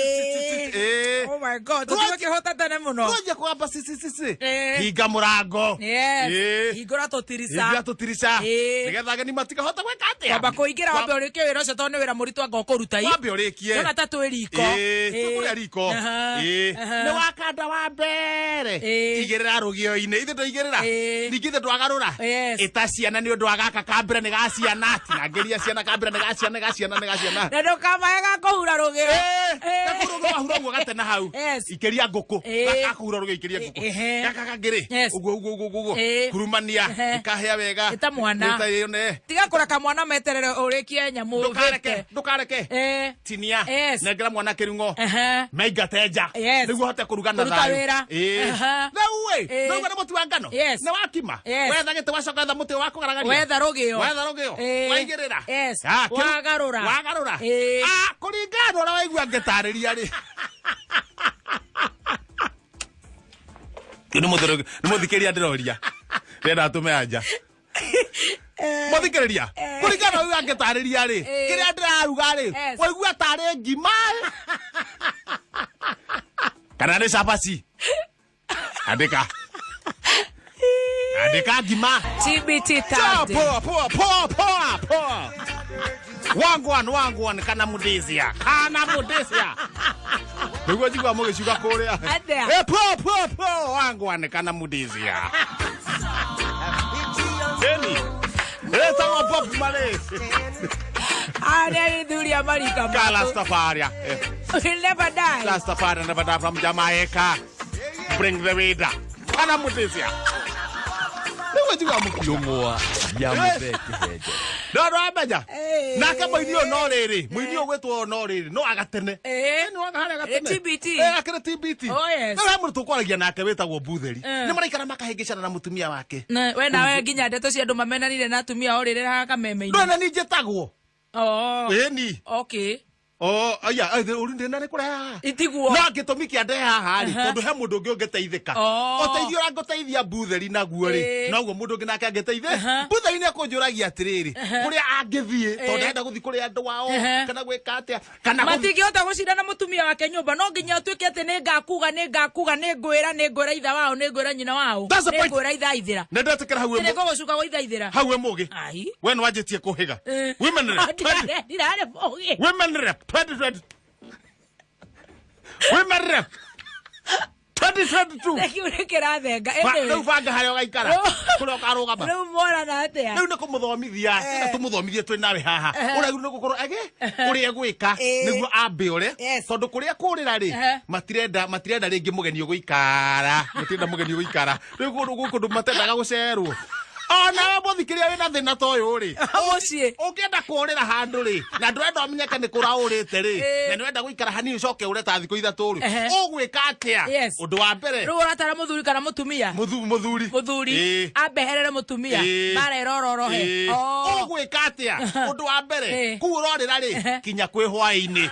Ĩĩ. Oh my God. Tũtigwo kĩhota tene mũno. rwanjia kå gamba Ĩĩ. hinga må rango Yes. Hingũra tũtirica. hinga tå tirica Ĩĩ. nä getha ageni matikahota gwä ka atä Kwamba kũingĩra wambe ũrĩkie wĩra ũcio tondũ nĩ wĩra mũritũ anga ũkũruta i. wambe å rä kie Ndona ta twĩ riko. twä kå rä a riko Aha. Aha. nä wakanda wa mbere Ĩĩ. igä rä ra rå gä o-inä ithe ndåigä rä ra Ĩĩ. ningä ithe ndwagarå ra Yes. ä ta ciana nä å ndå wa gaka kambere nä ga ciana tinangä ria ciana kambere nä ga ciana nä ga ciana nä ga ciana Na ndũkamae ga kũhura rũgĩo. Ĩĩ. gakå wahura ũguo gatena hau Yes. ikĩria ngũkũ Ĩĩ. gakahura rũgĩo ikĩria ngũkũ Ehe. gaka kangĩ-rĩ Yes. ũguo ũguo ũguo ũguo Ĩĩ. kurumania Ehe. ikahĩa wega Ĩta mwana. Ĩta yone Tiga kũreka mwana meterere ũrĩkie nyamũ ndũkareke ũthĩte. ndũkareke Ĩĩ. tinia Yes. nengera mwana kĩrung'o Ehe. maingate nja Yes. nĩguo hote kũruga na Kũruta thayũ wĩra. Ĩĩ. Aha. rĩu ĩ Ĩĩ. rĩu nĩ mũtu wa ngano Yes. nĩ wakima Yes. wetha gĩtĩ wacoka wetha mũtĩ wa kũgaragaria Wetha rũgĩo. wetha rũgĩo Ĩĩ. waigĩrĩra Yes. Ah, Wagarũra. wagarũra Ĩĩ. Ah, kũringana na ũrĩa waigua ngĩtarĩria rĩ nĩ mũthikĩria ndĩroria ndĩrenda atũme anja mũthikĩrĩria kũringana na ũrĩa ngĩtarĩria rĩ Ĩĩ. kĩrĩa ndĩraruga rĩ Yes. waigua tarĩ ngima kana nĩ cabaci andĩka andĩka ngima TBT Poa, Thursday. poa, poa, poa, poa, poa. Wangwan, wangwan, kana mudisia. Kana mudisia. Nĩguo njigua mũgĩciuga kũrĩa. Atĩa? Eh, poa, poa, poa, wangwan, kana mudisia. Etagwo Bob Marley. Arĩa nĩ thuri a marika Ka Rastafari. Will never die. Rastafari never die from Jamaica. Bring the weed. Kana mutisia. Nĩguo njiguaga mũkio. Njũng'wa ya Mũthee Kĩhenjo. No ndwamenya. Eh. Nake mũini ũyũ no rĩrĩ, mũini ũyũ gwĩtwo no rĩrĩ, no agatene. Eh. Nĩ waga harĩa gatene. Eh, TBT. Eh, akĩrĩ TBT. Oh, yes. Rĩu he mũndũ tũkwaragia nake wĩtagwo Mbutheri. Eh. Nĩ maraikara makahĩngĩcana na mũtumia wake. We nawe nginya ndeto cia andũ mamenanire na atumia o rĩrĩ haha kameme-inĩ. Ndũrĩ na niĩ njĩtagwo. Oh. Ĩni. Okay. Oh, aya, ũru ndĩna nĩ kũreha haha. Itiguo. No gĩtũmi kĩa ndehe haha rĩ, Aha. tondũ he mũndũ ũngĩ ũngĩteithĩka. Oh. Ũteithio ũrĩa ngũteithia Mbutheri naguo rĩ, Ĩĩ. noguo mũndũ ũngĩ nake angĩteithĩ. Aha. Mbutheri nĩ ekũnjũragia atĩrĩrĩ, kũrĩa angĩthiĩ, tondũ Ĩĩ. ndenda gũthiĩ kũrĩ andũ ao, Aha. kana gwĩka atĩa, kana gũthiĩ Matingĩhota gũcindana mũtumia wake nyũmba no nginya ũtuĩke atĩ nĩ ngakuga nĩ ngakuga nĩ ngwĩra nĩ ngwĩra itha wao nĩ ngwĩra nyina wao That's the nĩ point. ngwĩra ithaithĩra Nĩ ndetĩkĩra hau wĩ nĩ ngũgũcuka gũithaithĩra hau wĩ mũgĩ. Ai. We nĩ wanjĩtie kũhĩga. Eh. Women rep 20 Ndirarĩ mũgĩ. Women rep 2020. Women rep 2022. Rĩu nĩ kĩrathenga. Anyway, Rĩu banga harĩa ũgaikara. Kũrĩa ũkarũgama. Rĩu morana atĩa? Rĩu nĩ kũmũthomithia na tũmũthomithie twĩ nawe haha ũrĩa nĩ gũkorwo age ũrĩa egwĩka Eh. nĩguo ambe ũre Yes. tondũ kũrĩa kũrĩra rĩ Ehe. matirenda matirenda rĩngĩ mũgeni ũgũikara matirenda mũgeni ũgũikara rĩu kũndũ gwĩ kũndũ matendaga gũcerwo onawe mũthikĩria wĩna thĩna ta ũyũ rĩ Mũciĩ. ũngĩenda kũrĩra handũ rĩ na ndũrenda ũmenyeke nĩ kũraũrĩte rĩ Eh. na nĩwenda gũikara hanini ũcoke ũre ta thikũ ithatũ rĩ Ehe. ũgwĩka atĩa Yes. ũndũ wa mbere Rĩu ũratara mũthuri kana mũtumia? Mũthuri Mũthuri Ĩĩ. ambeherere mũtumia Ĩĩ. mara ĩrororohe. Ĩĩ. Oh. Ũgwĩka atĩa ũndũ wa mbere Ĩĩ. kũu ũrorĩra rĩ Ehe. kinya kwĩ hwaĩ-inĩ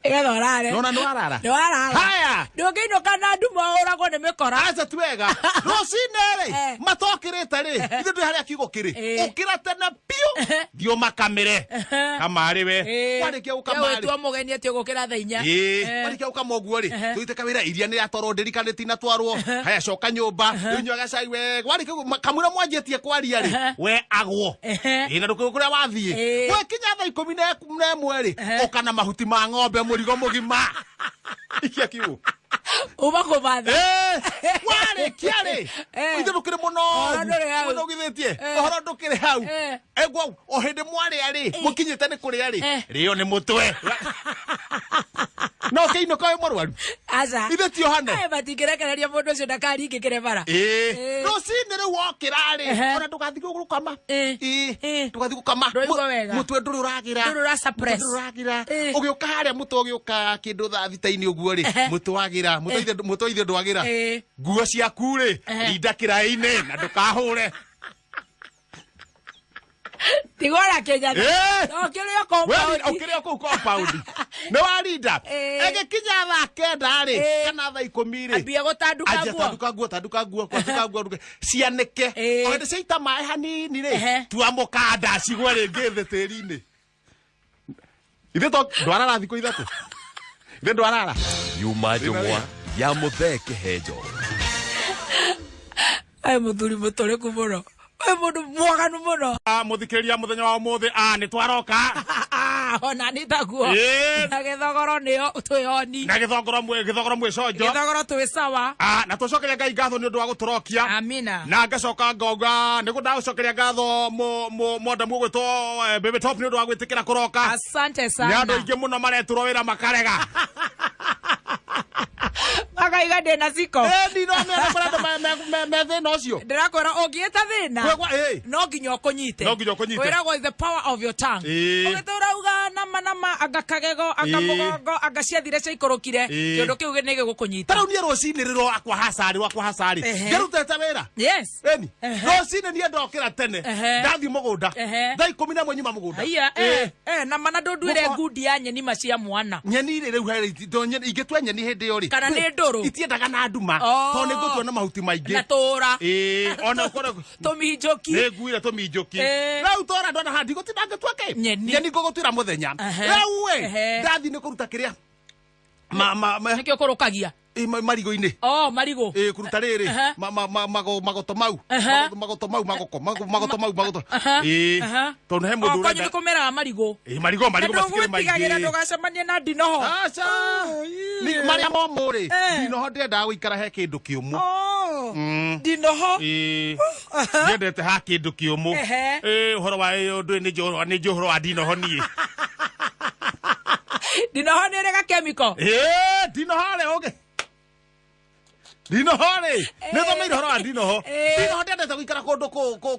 Nĩgetha ũrare. nona nĩ warara Nĩ warara. haya Ndũngĩinũka na nduma ũragwo nĩ mĩkora. aca ti wega rũcinĩ rĩ Eh. matokĩrĩte rĩ ithuĩ ndũĩ harĩa kiugo kĩrĩ Ĩĩ. ũkĩra tene biũ thiĩ ũmakamĩre kamarĩ we warĩkia gũkama rĩ Tua mũgeni atĩ ũgũkĩra thaa inya. Ĩĩ, Eh. warĩkia gũkama ũguo rĩ Ehe. tũthiĩte kawĩra iria nĩ rĩatwarwo ndĩrika nĩ tinatwarwo haya coka nyũmba rĩu nyua gacai wega warĩkia kamũira mwanjĩtie kwaria rĩ Ehe. we agwo Ehe. Ĩĩ, na ndũkĩũĩ kũrĩa wathiĩ Ĩĩ. gwekinya thaa ikũmi na ĩmwe rĩ Ehe. ũka na mahuti ma ng'ombe mũrigo mũgima ikia kiugo Uma kũmatha. Eh, warĩkia rĩ Eh. ithe ndũkĩrĩ mũno Ũhoro ndũrĩ hau. ũnogithĩtie Eh. ũhoro ndũkĩrĩ hau Eh. egwo o hĩndĩ mwarĩa rĩ mũkinyĩte nĩ kũrĩa rĩ Eh. rĩo nĩ mũtwe no ũkĩinũka wĩ mũrwaru Aca. ithe ti ohane Aya matingĩrekereria mũndũ ũcio ndakaringĩkĩre bara. Ĩĩ. Eh. rũcinĩ rĩu wokĩra rĩ Ehe. ona ndũgathiĩ gũkama Eh. Ĩĩ. Eh. ndũgathiĩ gũkama Ndũraigua wega. mũtwe ndũrĩ ũragĩra Ndũrĩ ũra suppress. Mũtwe ndũrĩ ũragĩra Eh. ũgĩũka harĩa mũtwe ũgĩũka kĩndũ thaa thita-inĩ ũguo rĩ Ehe. mũtwe wagĩra mũtwe ithe ndwagĩra Eh. nguo ciaku rĩ Ehe. rinda kĩraĩ-inĩ na ndũkahũre Tigora Kenya. Eh. No kĩrĩ o compound. Ũkĩrĩ o kũu compound nĩ warinda Eh. ĩgĩkinya thaa kenda rĩ Eh. kana thaa ikũmi rĩ Ambia gũtanduka Anjia nguo. tanduka nguo tanduka nguo tanduka nguo cianĩke Ĩĩ. o hĩndĩ ciaita maĩ hanini rĩ Ehe. tua mũkanda cigwe rĩngĩ thĩ tĩri-inĩ ithe to ndwarara thikũ ithatũ ithe ndwarara Nyuma Njũng'wa ya Mũthee Kĩhenjo. Ai mũthuri mũtũrĩku mũno. Wĩ mũndũ mwaganu mũno. Mũthikĩrĩria mũthenya wa ũmũthĩ nĩ twaroka Ona nĩ taguo. Ĩĩ. Na gĩthogoro nĩyo twĩoni. Na gĩthongoro gĩthogoro mwĩconjo. Gĩthogoro twĩ sawa. Na tũcokeria Ngai ngatho nĩ ũndũ wa gũtũrokia. Amina. Na ngacoka ngauga nĩ ndagũcokeria ngatho mwandamu ũgwĩtwo Baby Top nĩ ũndũ wa gwĩtĩkĩra kũroka. Asante Nĩ sana. andũ aingĩ mũno maretũrwo wĩra makarega. Makaiga ndĩna ciko. Ĩni no mena kũrĩa andũ me thĩna ũcio. Ndĩrakwĩra ũngĩĩta thĩna. Kwĩgwa- ĩĩ. No nginya ũkũnyite. No nginya ũkũnyite. Wĩragwo is the power of your tongue. Ĩĩ. Ũgĩtũra uga nama nama anga kagego anga Ĩĩ. mũgongo anga ciathire ciaikũrũkire. Ĩĩ. Kĩũndũ kĩu nĩ gĩgũkũnyita. Ta rĩu niĩ rũcinĩ rĩrĩ wakwa hacarĩ wakwa hacarĩ. Ehe. Ngĩrutĩte wĩra. Yes. Ĩni. Ehe. Rũcinĩ niĩ ndokĩra tene. Ehe. Ndathiĩ mũgũnda. Ehe. Thaa 11 nyuma mũgũnda. Haiya, Ĩĩ. eh, eh, na mana ndũnduĩre Mũko- ngundi ya nyeni ma cia mwana. Nyeni rĩ rĩu harĩ ingĩtua nyeni hĩndĩ ĩyo rĩ. Kana nĩ ndũrũ? Itiendaga na nduma. Oh. Tondũ nĩ ngũtua na mahuti maingĩ. Na tũra. Ĩĩ, ona ũkorwo Tũminjũki. nĩ nguire tũminjũki. Ĩĩ. Rĩu tora ndona haha ndigũtinda ngĩtua kĩ? Nyeni. Nyeni ngũgũtuĩra mũthenya. Ehe. Rĩu ĩ, Ehe. ndathiĩ nĩ kũruta kĩrĩa Nĩkĩo kũrũkagia. Marigũ-inĩ. Oh, marigũ. Ĩĩ, kũruta rĩrĩ Ehe. magoto mau. Ehe. Magoto mau magoko magoto mau magoto. Aha. Ĩĩ. Aha. Tondũ he Oh, mũndũ kwanyu ũrenda. nĩ kũmeraga marigũ. Ĩĩ, marigũ Na marigũ matikĩrĩ ndũgwĩtigagĩra maingĩ. ndũgacemanie na ndinoho. Aca. Oh, Ni marĩa momũ rĩ, Eh. ndinoho ndĩendaga gũikara he kĩndũ kĩũmũ. Oh. Oh, ndinoho. Ĩĩ. Ndiendete ha kĩndũ kĩũmũ. Ehe. Ĩĩ, ũhoro wa ĩyo ndũĩ nĩ njũĩ nĩ njũĩ ũhoro wa ndinoho niĩ. Ndinoho nĩ ĩrĩ gakemiko. Ĩĩ, ndinoho rĩ ũngĩ. Ndinoho rĩ, nĩ thomeire ũhoro wa ndinoho. Ĩĩ. Ndinoho ndendete gũikara kũndũ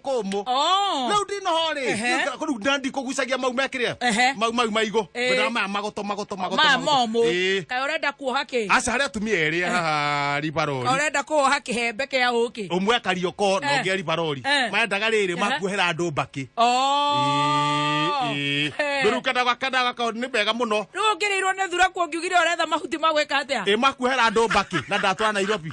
kũmũ. Oh. Rĩu ndinoho rĩ, Ehe. gũikara kũu na ndikũgucagia mau mekĩrĩa. Ehe. Mau mau maigũ. Ĩĩ. Ngwendaga maya magoto magoto magoto. Maya magoto. momũ. Ĩĩ. Kaĩ ũrenda kuoha kĩ? Aca harĩ atumia erĩ haha ribarori. Ũrenda kuoha kĩhembe kĩa ũkĩ? Ũmwe akarioko na Eh. ũngĩ ribarori. Eh. Maendaga rĩrĩ Ehe. makuohera andũ mbakĩ. Oh. Eh. Rĩu kendaga kendaga ka nĩ mega mũno. Rĩu ũngĩrĩirwo nĩ thuraku ũngiugire ũretha mahuti ma gwĩka atĩa? Ĩ makuohera andũ mbakĩ na ndatwara Nairobi.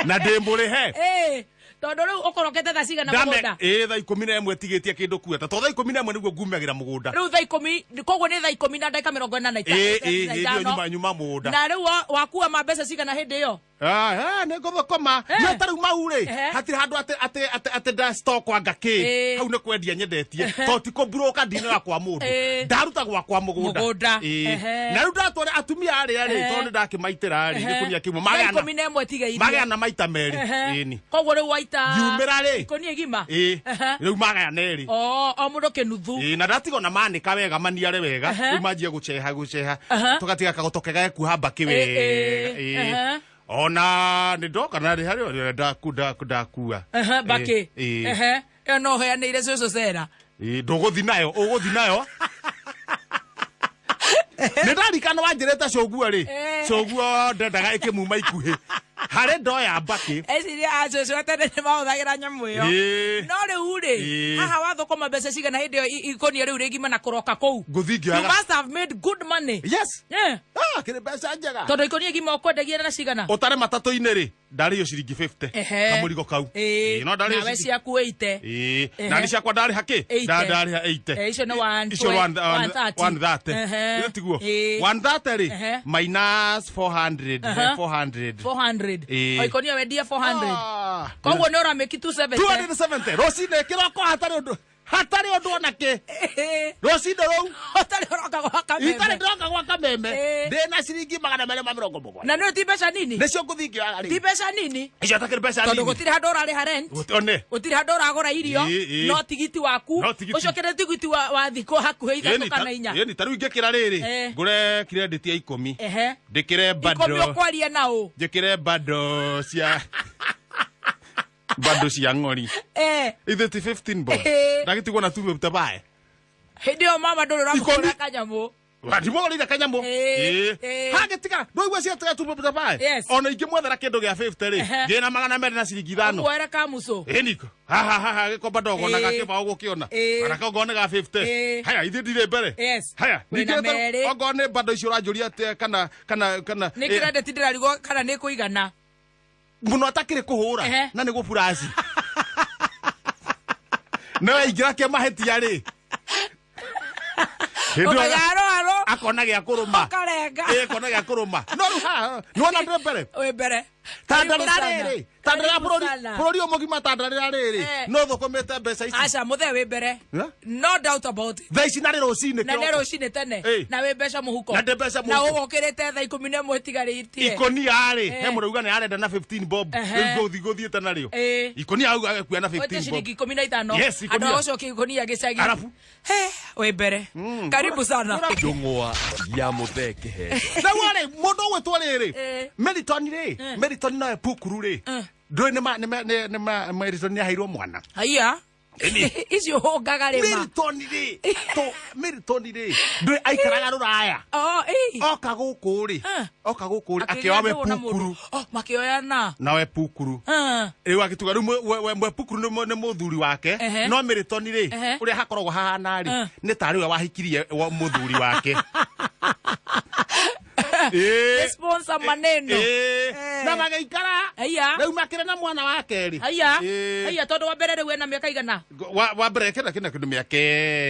Na ndĩmũrĩhe. Ĩĩ. Tondũ rĩu ũkorokete thaa cigana Ndame mũgũnda? ĩ thaa 11 tigĩtie kĩndũ kueta. To thaa 11 nĩguo ngumagĩra mũgũnda. Rĩu thaa ikũmi, koguo nĩ thaa ikũmi na ndagĩka mĩrongo ĩna na Ĩ ĩ na hĩndĩ ĩyo ithano. nyuma nyuma mũgũnda. Na rĩu wakua ma mbeca cigana hĩndĩ ĩyo? Ah, eh, nĩ ngũthũkũma. Eh. No ta rĩu mau rĩ, Ehe. hatirĩ handũ atĩ atĩ atĩ atĩ nda stock anga kĩ. Ĩ. Hau nĩ kwendia nyendetie. To ti kũmburoka ndinoya kwa mũndũ. Ĩ. Ndaruta gwakwa mũgũnda. Mũgũnda. Ĩ. Ehe. Na rĩu ndatwara atumia arĩa rĩ, Ehe. tondũ nĩ ndakĩmaitĩra rĩ, Ehe. gĩkunia kĩmwe. Thaa Magana. 11 tigairie. Magana maita merĩ. Ehe. Ĩni. Koguo rĩu waita Ngiumĩra rĩ. ikũnia igima. Ĩ. Ehe. Rĩu magayana erĩ. O o mũndũ kĩnuthu. Ĩ, na ndatigwo na manĩka wega maniare wega Ehe. rĩu manjia gũceha gũceha Aha. tũgatiga kagoto kega gekuoha mbakĩ Ĩ, wega ĩ, Ĩ. ehe. ona nĩ ndoka na rĩ harĩ ũrĩa ndaku ndaku ndakua Ehe, mbakĩ. Ĩ, ĩ. Ehe. Ĩyo no ũheanĩire cũcũ Cera. Ĩ, ndũgũthi nayo ũgũthi nayo nĩ ndarikana wanjĩrĩte cũguo rĩ Eh. cũguo ndendaga ĩkĩmuma ikuhĩ harĩ ndoya mbakĩ Eciria a cũcũ a tene nĩ mahũthagĩra nyamũ ĩyo. Ĩ. No rĩu rĩ, Ĩ. haha wathũkũma mbeca cigana hĩndĩ ĩyo ikũnia rĩu rĩgima na kũroka kũu? Ngũthiĩ You ngĩoyaga must have made good money. yes Eh. ah kĩrĩ mbeca njega Tondũ ikũnia igima ũkwendagia na cigana? ũtare matatũ-inĩ rĩ ndarĩo ciringi 50 Ehe. kamũrigo kau Ĩ. Ĩ, no ndarĩo Nawe ciringi- ciaku ĩite. Ĩ, Ehe. na nĩ ciakwa ndarĩha kĩ Eighty. Ndarĩha 80 Eh, icio nĩ one icio 130. 130 Ehe. Ĩyo tiguo Ĩ. 130 rĩ Ehe. minus 400 Aha. 400 400. Ĩ. O ikũnia wendie 400. Ah. Koguo nĩ ũramĩki 270. 270 rũcinĩ kĩroko hatarĩ ũndũ hatarĩ ũndũ ona kĩ rũcinĩ rũu Ũtarĩ ũroka gwa kameme. itarĩ ndĩroka gwa kameme Ĩ. ndĩna ciringi 270 Na nĩ ti mbeca nini? nĩcio ngũthiĩ ngĩoyaga Ti rĩu mbeca nini? icio atakĩrĩ mbeca Tondũ nini gũtirĩ handũ ũrarĩha rent. Gũtirĩ- one Gũtirĩ handũ ũragũra irio. Ĩ, ĩ. No tigiti waku. No tigiti. Ũcokere tigiti wa thikũ hakuhĩ ithatũ kana inya. ĩni ta rĩu ingĩkĩra rĩrĩ Eh. ngũre credit ya ikũmi Ehe. ndĩkĩre Ikũmi bando ũkwaria na ũ? njĩkĩre bando cia bando cia ng'ori Eh. ithe ti 15 bob Eh. ndagĩtigwo na tuwe tabae Hĩndĩ ĩyo mama ndũrĩ ũramũgũra Ikũmi. kanyamũ. ndimũgũrĩire kanyamũ Eh, eh. hagĩtigara ndũigua ciatiga tuwe tabae Yes. ona ingĩmwethera kĩndũ gĩa 50 rĩ Ehe. ngĩna 205 Ũkuoere kamucũ. ĩniko hahahaha gĩkomba ndogonaga Eh. kĩbaũ gũkĩona Eh. ona kongoo nĩ ga 50 Eh. haya ithuĩ ndirĩ mbere Yes. haya Wĩna ningĩ ta- merĩ. ongorwo nĩ bando icio ũranjũria atĩa kana kana kana Nĩ eh, kĩrendeti ndĩrarigwo kana nĩ kũigana. mũno atakĩrĩ kũhũra Ehe. na nĩ gũburaci no aingĩra kĩmahĩtia rĩ Hĩndĩ ĩyo Ũkagarũharũ. akona gĩa kũrũma Ũkarenga. Ĩ, akona gĩa kũrũma no rĩu haha nĩwona ndĩ mbere Wĩ mbere. tandarĩra Karibu sana. rĩrĩ tandarĩra Karibu bũrũri sana. bũrũri ũyũ mũgima tandarĩra rĩrĩ Eh. no thũkũmĩte mbeca ici Aca mũthee wĩ mbere. Eh? No doubt about it. thaa ici narĩ rũcinĩ Na nĩ kĩroko. rũcinĩ tene. Ĩ. Na wĩ mbeca mũhuko. Na ndĩ mbeca Na mũhuko. ũgũkĩrĩte thaa 11 ĩtigarĩtie. ikonia rĩ Eh. he mũrauga nĩ arenda na 15 bob Ehe. rĩu ngũthi gũthiĩte narĩo Ĩ. ikonia auga agekuia na Wĩte 15 bob ciringi 15. Yes, ikũnia. Andũ a gũcokia ikũnia gĩcagi. Arabu. He, wĩ mbere. Karibu sana. njũng'wa ya mũthee kĩheo rĩu rĩ mũndũ ũgwĩtwo rĩrĩ Eh. meriton rĩ meriton nowe pukuru rĩ ndũĩ nĩ ma- nĩ ma- nĩ- nĩ ma- meriton nĩ aheirwo mwana Haiya. Icio ũhũngaga rĩ ma. meriton rĩ to meriton rĩ ndũĩ aikaraga rũraya Oh, ĩ. oka gũkũ rĩ Eh. oka gũkũ rĩ Akĩgĩa akĩoya we ndũgũ na mũndũ. pukuru Oh, makĩoyana. nawe pukuru Ah. rĩu agĩtuga rĩu mwe pukuru nĩ mũthuri wake Ehe. no meriton rĩ Ehe. ũrĩa hakoragwo hahana rĩ Eh. nĩ tarĩ we wahikirie wa mũthuri wake Ĩĩ. Sponsor maneno. Ĩĩ. Eh. na magĩikara Haiya. rĩu makĩrĩ na mwana wa kerĩ Haiya. Ĩĩ. Haiya tondũ wa mbere rĩu ena mĩaka igana. wa mbere kĩna kĩna kĩndũ mĩaka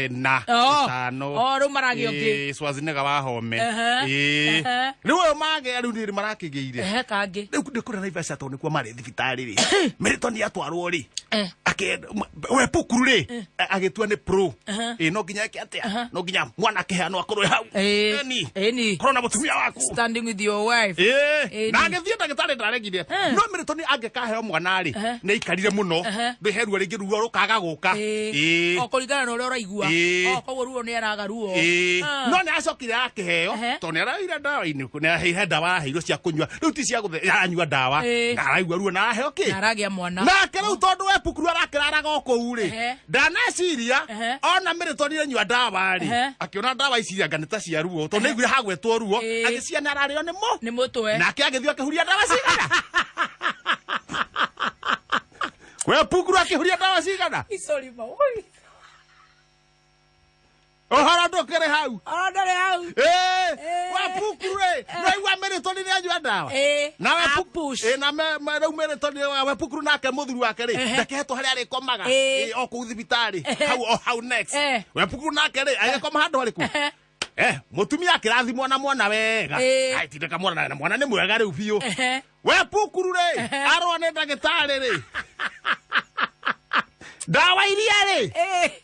ĩna Oh. ĩtano Oh, rĩu maragĩa ũngĩ. Ĩĩ, Schwarzenegger wa home Ehe. Ĩĩ. Ehe. rĩu ũyũ magĩa rĩu nĩ marakĩgĩire Ehe kangĩ. rĩu ndĩ kũrĩa Naivasha tondũ nĩkuo marĩ thibitarĩ rĩ Meriton atwarwo rĩ Eh. We pukuru rĩ agĩtua nĩ pro. Ĩ no nginya eke atĩa? No nginya mwana akĩheanwo akorwo hau. Ĩni. Ĩni. Korwo na mũtumia waku. Standing with your wife. Ĩĩ. Ĩni. Na agĩthiĩ ndagĩtarĩ ndaregire. No Mĩrĩtoni angĩkaheo mwana rĩ, nĩ aikarire mũno. Rĩhe ruo rĩngĩ ruo rũkaga gũka. Ĩĩ. O kũringana na ũrĩa ũraigua. Ĩĩ. O koguo ruo nĩ araga ruo. Ĩĩ. Ah. No nĩ acokire akĩheo tondũ nĩ araire ndawa-inĩ, nĩ araheire ndawa, araheirwo cia kũnyua rĩu ti cia gũthe, aranyua ndawa na araigua ruo na araheo kĩ Na aragĩa mwana. Nake rĩu tondũ we pukuru arakĩraraga o kũu rĩ, ndaneciria ona mĩrĩtoni anyua ndawa rĩ, akĩona ndawa ici anga nĩ ta cia ruo tondũ nĩaiguire hagwetwo ruo. Agĩciana ararĩo nĩ mo nĩ mũtwe. Nake agĩthiĩ akĩhuria ndawa cigana? We pukuru akĩhuria ndawa cigana? Sorry, ma. Oi. Ũhoro ndũkĩrĩ hau. Ũhoro ndũrĩ hau. Ĩĩ, we pukuru rĩ, naigua mĩrĩtoni nĩ anyua ndawa. Na we ĩĩ, na rĩu mĩrĩtoni we pukuru nake mũthuri wake rĩ, ndakehetwo harĩa arĩkomaga. Ĩĩ, o kũu thibitarĩ hau o hau next. We pukuru nake rĩ, agĩkoma handũ harĩkũ? Mũtumia akĩrathimwo na mwana wega. Ai, tindĩka mwana na mwana nĩ mwega rĩu biũ. We pukuru rĩ, arwo nĩ ndagĩtarĩ rĩ, ndawa iria rĩ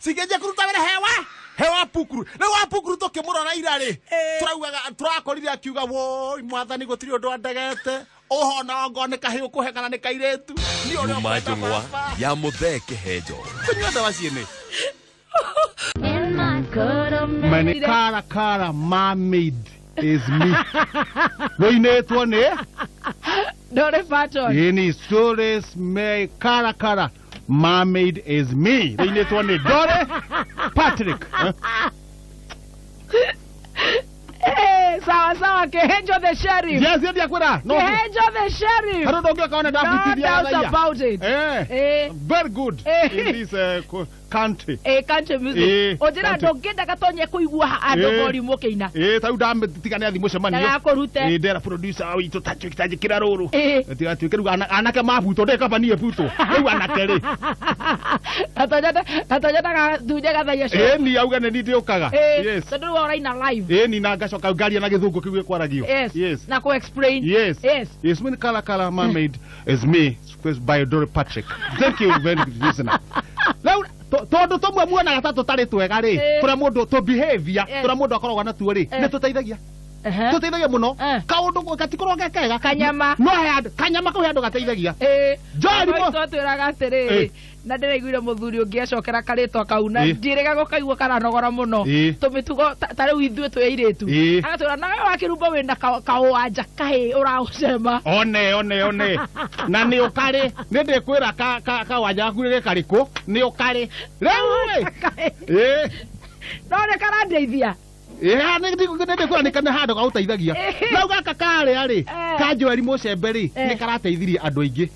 cikĩnjia kũruta wĩra hewa hewa pukuru. Rĩu wa pukuru tũkĩmũrora ira rĩ, tũraugaga tũrakorire akiuga, woi mwathani, gũtirĩ ũndũ andegete ũhona ongo nĩ kahĩ ũkũhe kana nĩ kairĩtu. Niĩ ũrĩa Nyuma ũkwenda njũng'wa baba. ya Mũthee Kĩhenjo. Kũnyua ndawa ciene. Mani kara kara mermaid is me rũinĩtwo nĩ Dolly Parton. Ini stories me kara kara mermaid is me rũinĩtwo nĩ Dolly Patrick. Sawa sawa, Kehenjo the Sheriff. Yes, ndiakwĩra no Kehenjo the Sheriff. Harĩ ũndũ ũngĩ ũkaona No ndabutithia doubt raia. about it. Very good in this country. Country music. Ũnjĩra Country. ndũngĩenda gatonye kũigua andũ volume ũkĩina. Ĩ ta rĩu ndamĩtiga nĩ athi mũcemanio. Ndagakũrute. Ĩ ndera producer witũ tanjĩkĩra rũrũ. Tigatuĩke rĩu anake mabutwo ndĩ kaba niĩ butwo rĩu anake rĩ. Gatonya ndagatunye gathaia cio. Ĩ ni auga nĩ niĩ ndĩũkaga. Yes. Tondũ rĩu ũraina live. Ĩ ni na ngacoka ngaria na gĩthũngũ kĩu gĩkwaragio. Yes. Na kũ explain. Yes. Yes. Yes, when Kala Kala Mermaid is me, squeezed by Dolly Patrick. Thank you very much, listener. Rĩu tondũ tũmwe muonaga ta tũtarĩ twega rĩ, tũrĩa mũndũ tũ behavior, tũrĩa mũndũ akoragwo natuo rĩ, nĩ tũteithagia. Tũteithagia mũno. Kaũndũ gatikorwo ge kega. Kanyama. No he andũ, kanyama kau he andũ gateithagia. Joel Mo twatwĩraga atĩrĩrĩ, na ndĩraiguire mũthuri ũngĩ acokera karĩtwa kau na ndiĩrĩga gũkaigua karanogora mũno. Tũmĩtugo ta rĩu ithuĩ twĩ airĩtu, agatwĩra nawe wakĩrumba wĩna kaũwanja kahĩ ũraũcema. One one one na nĩ ũkarĩ nĩ ndĩkwĩra kawanja gaku nĩ karĩkũ nĩ ũkarĩ rĩu rĩ. No nĩ karandeithia. Nĩ ndĩkwĩra nĩ kana handũ gagũteithagia. Rĩu gaka karĩa rĩ, ka Joel Mũcembe rĩ, nĩ karateithirie andũ aingĩ.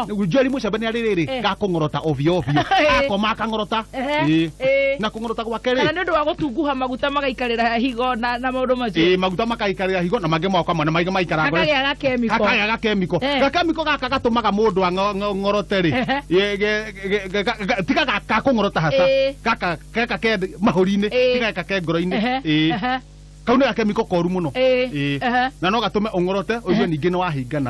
Rĩu Joel Mũcembe nĩ arĩ rĩrĩ gakũng'orota ovyo ovyo, akoma akang'orota. Na kũng'orota gwake Kana rĩ, nĩ ũndũ wa gũtunguha maguta magaikarĩra higo na maũndũ macio. Ĩ maguta makaikarĩra higo na mangĩ moka na mangĩ maikara ngoro. Hakagĩa gakemiko. Hakagĩa gakemiko. Gakemiko gaka gatũmaga mũndũ ang'orote rĩ, tiga gakũng'orota hasa, gaka gaka ke mahũri-inĩ, tiga gaka ke ngoro-inĩ. Kau nĩ gakemiko koru mũno. Na no gatũme ũng'orote ũigue ningĩ nĩ wahingana.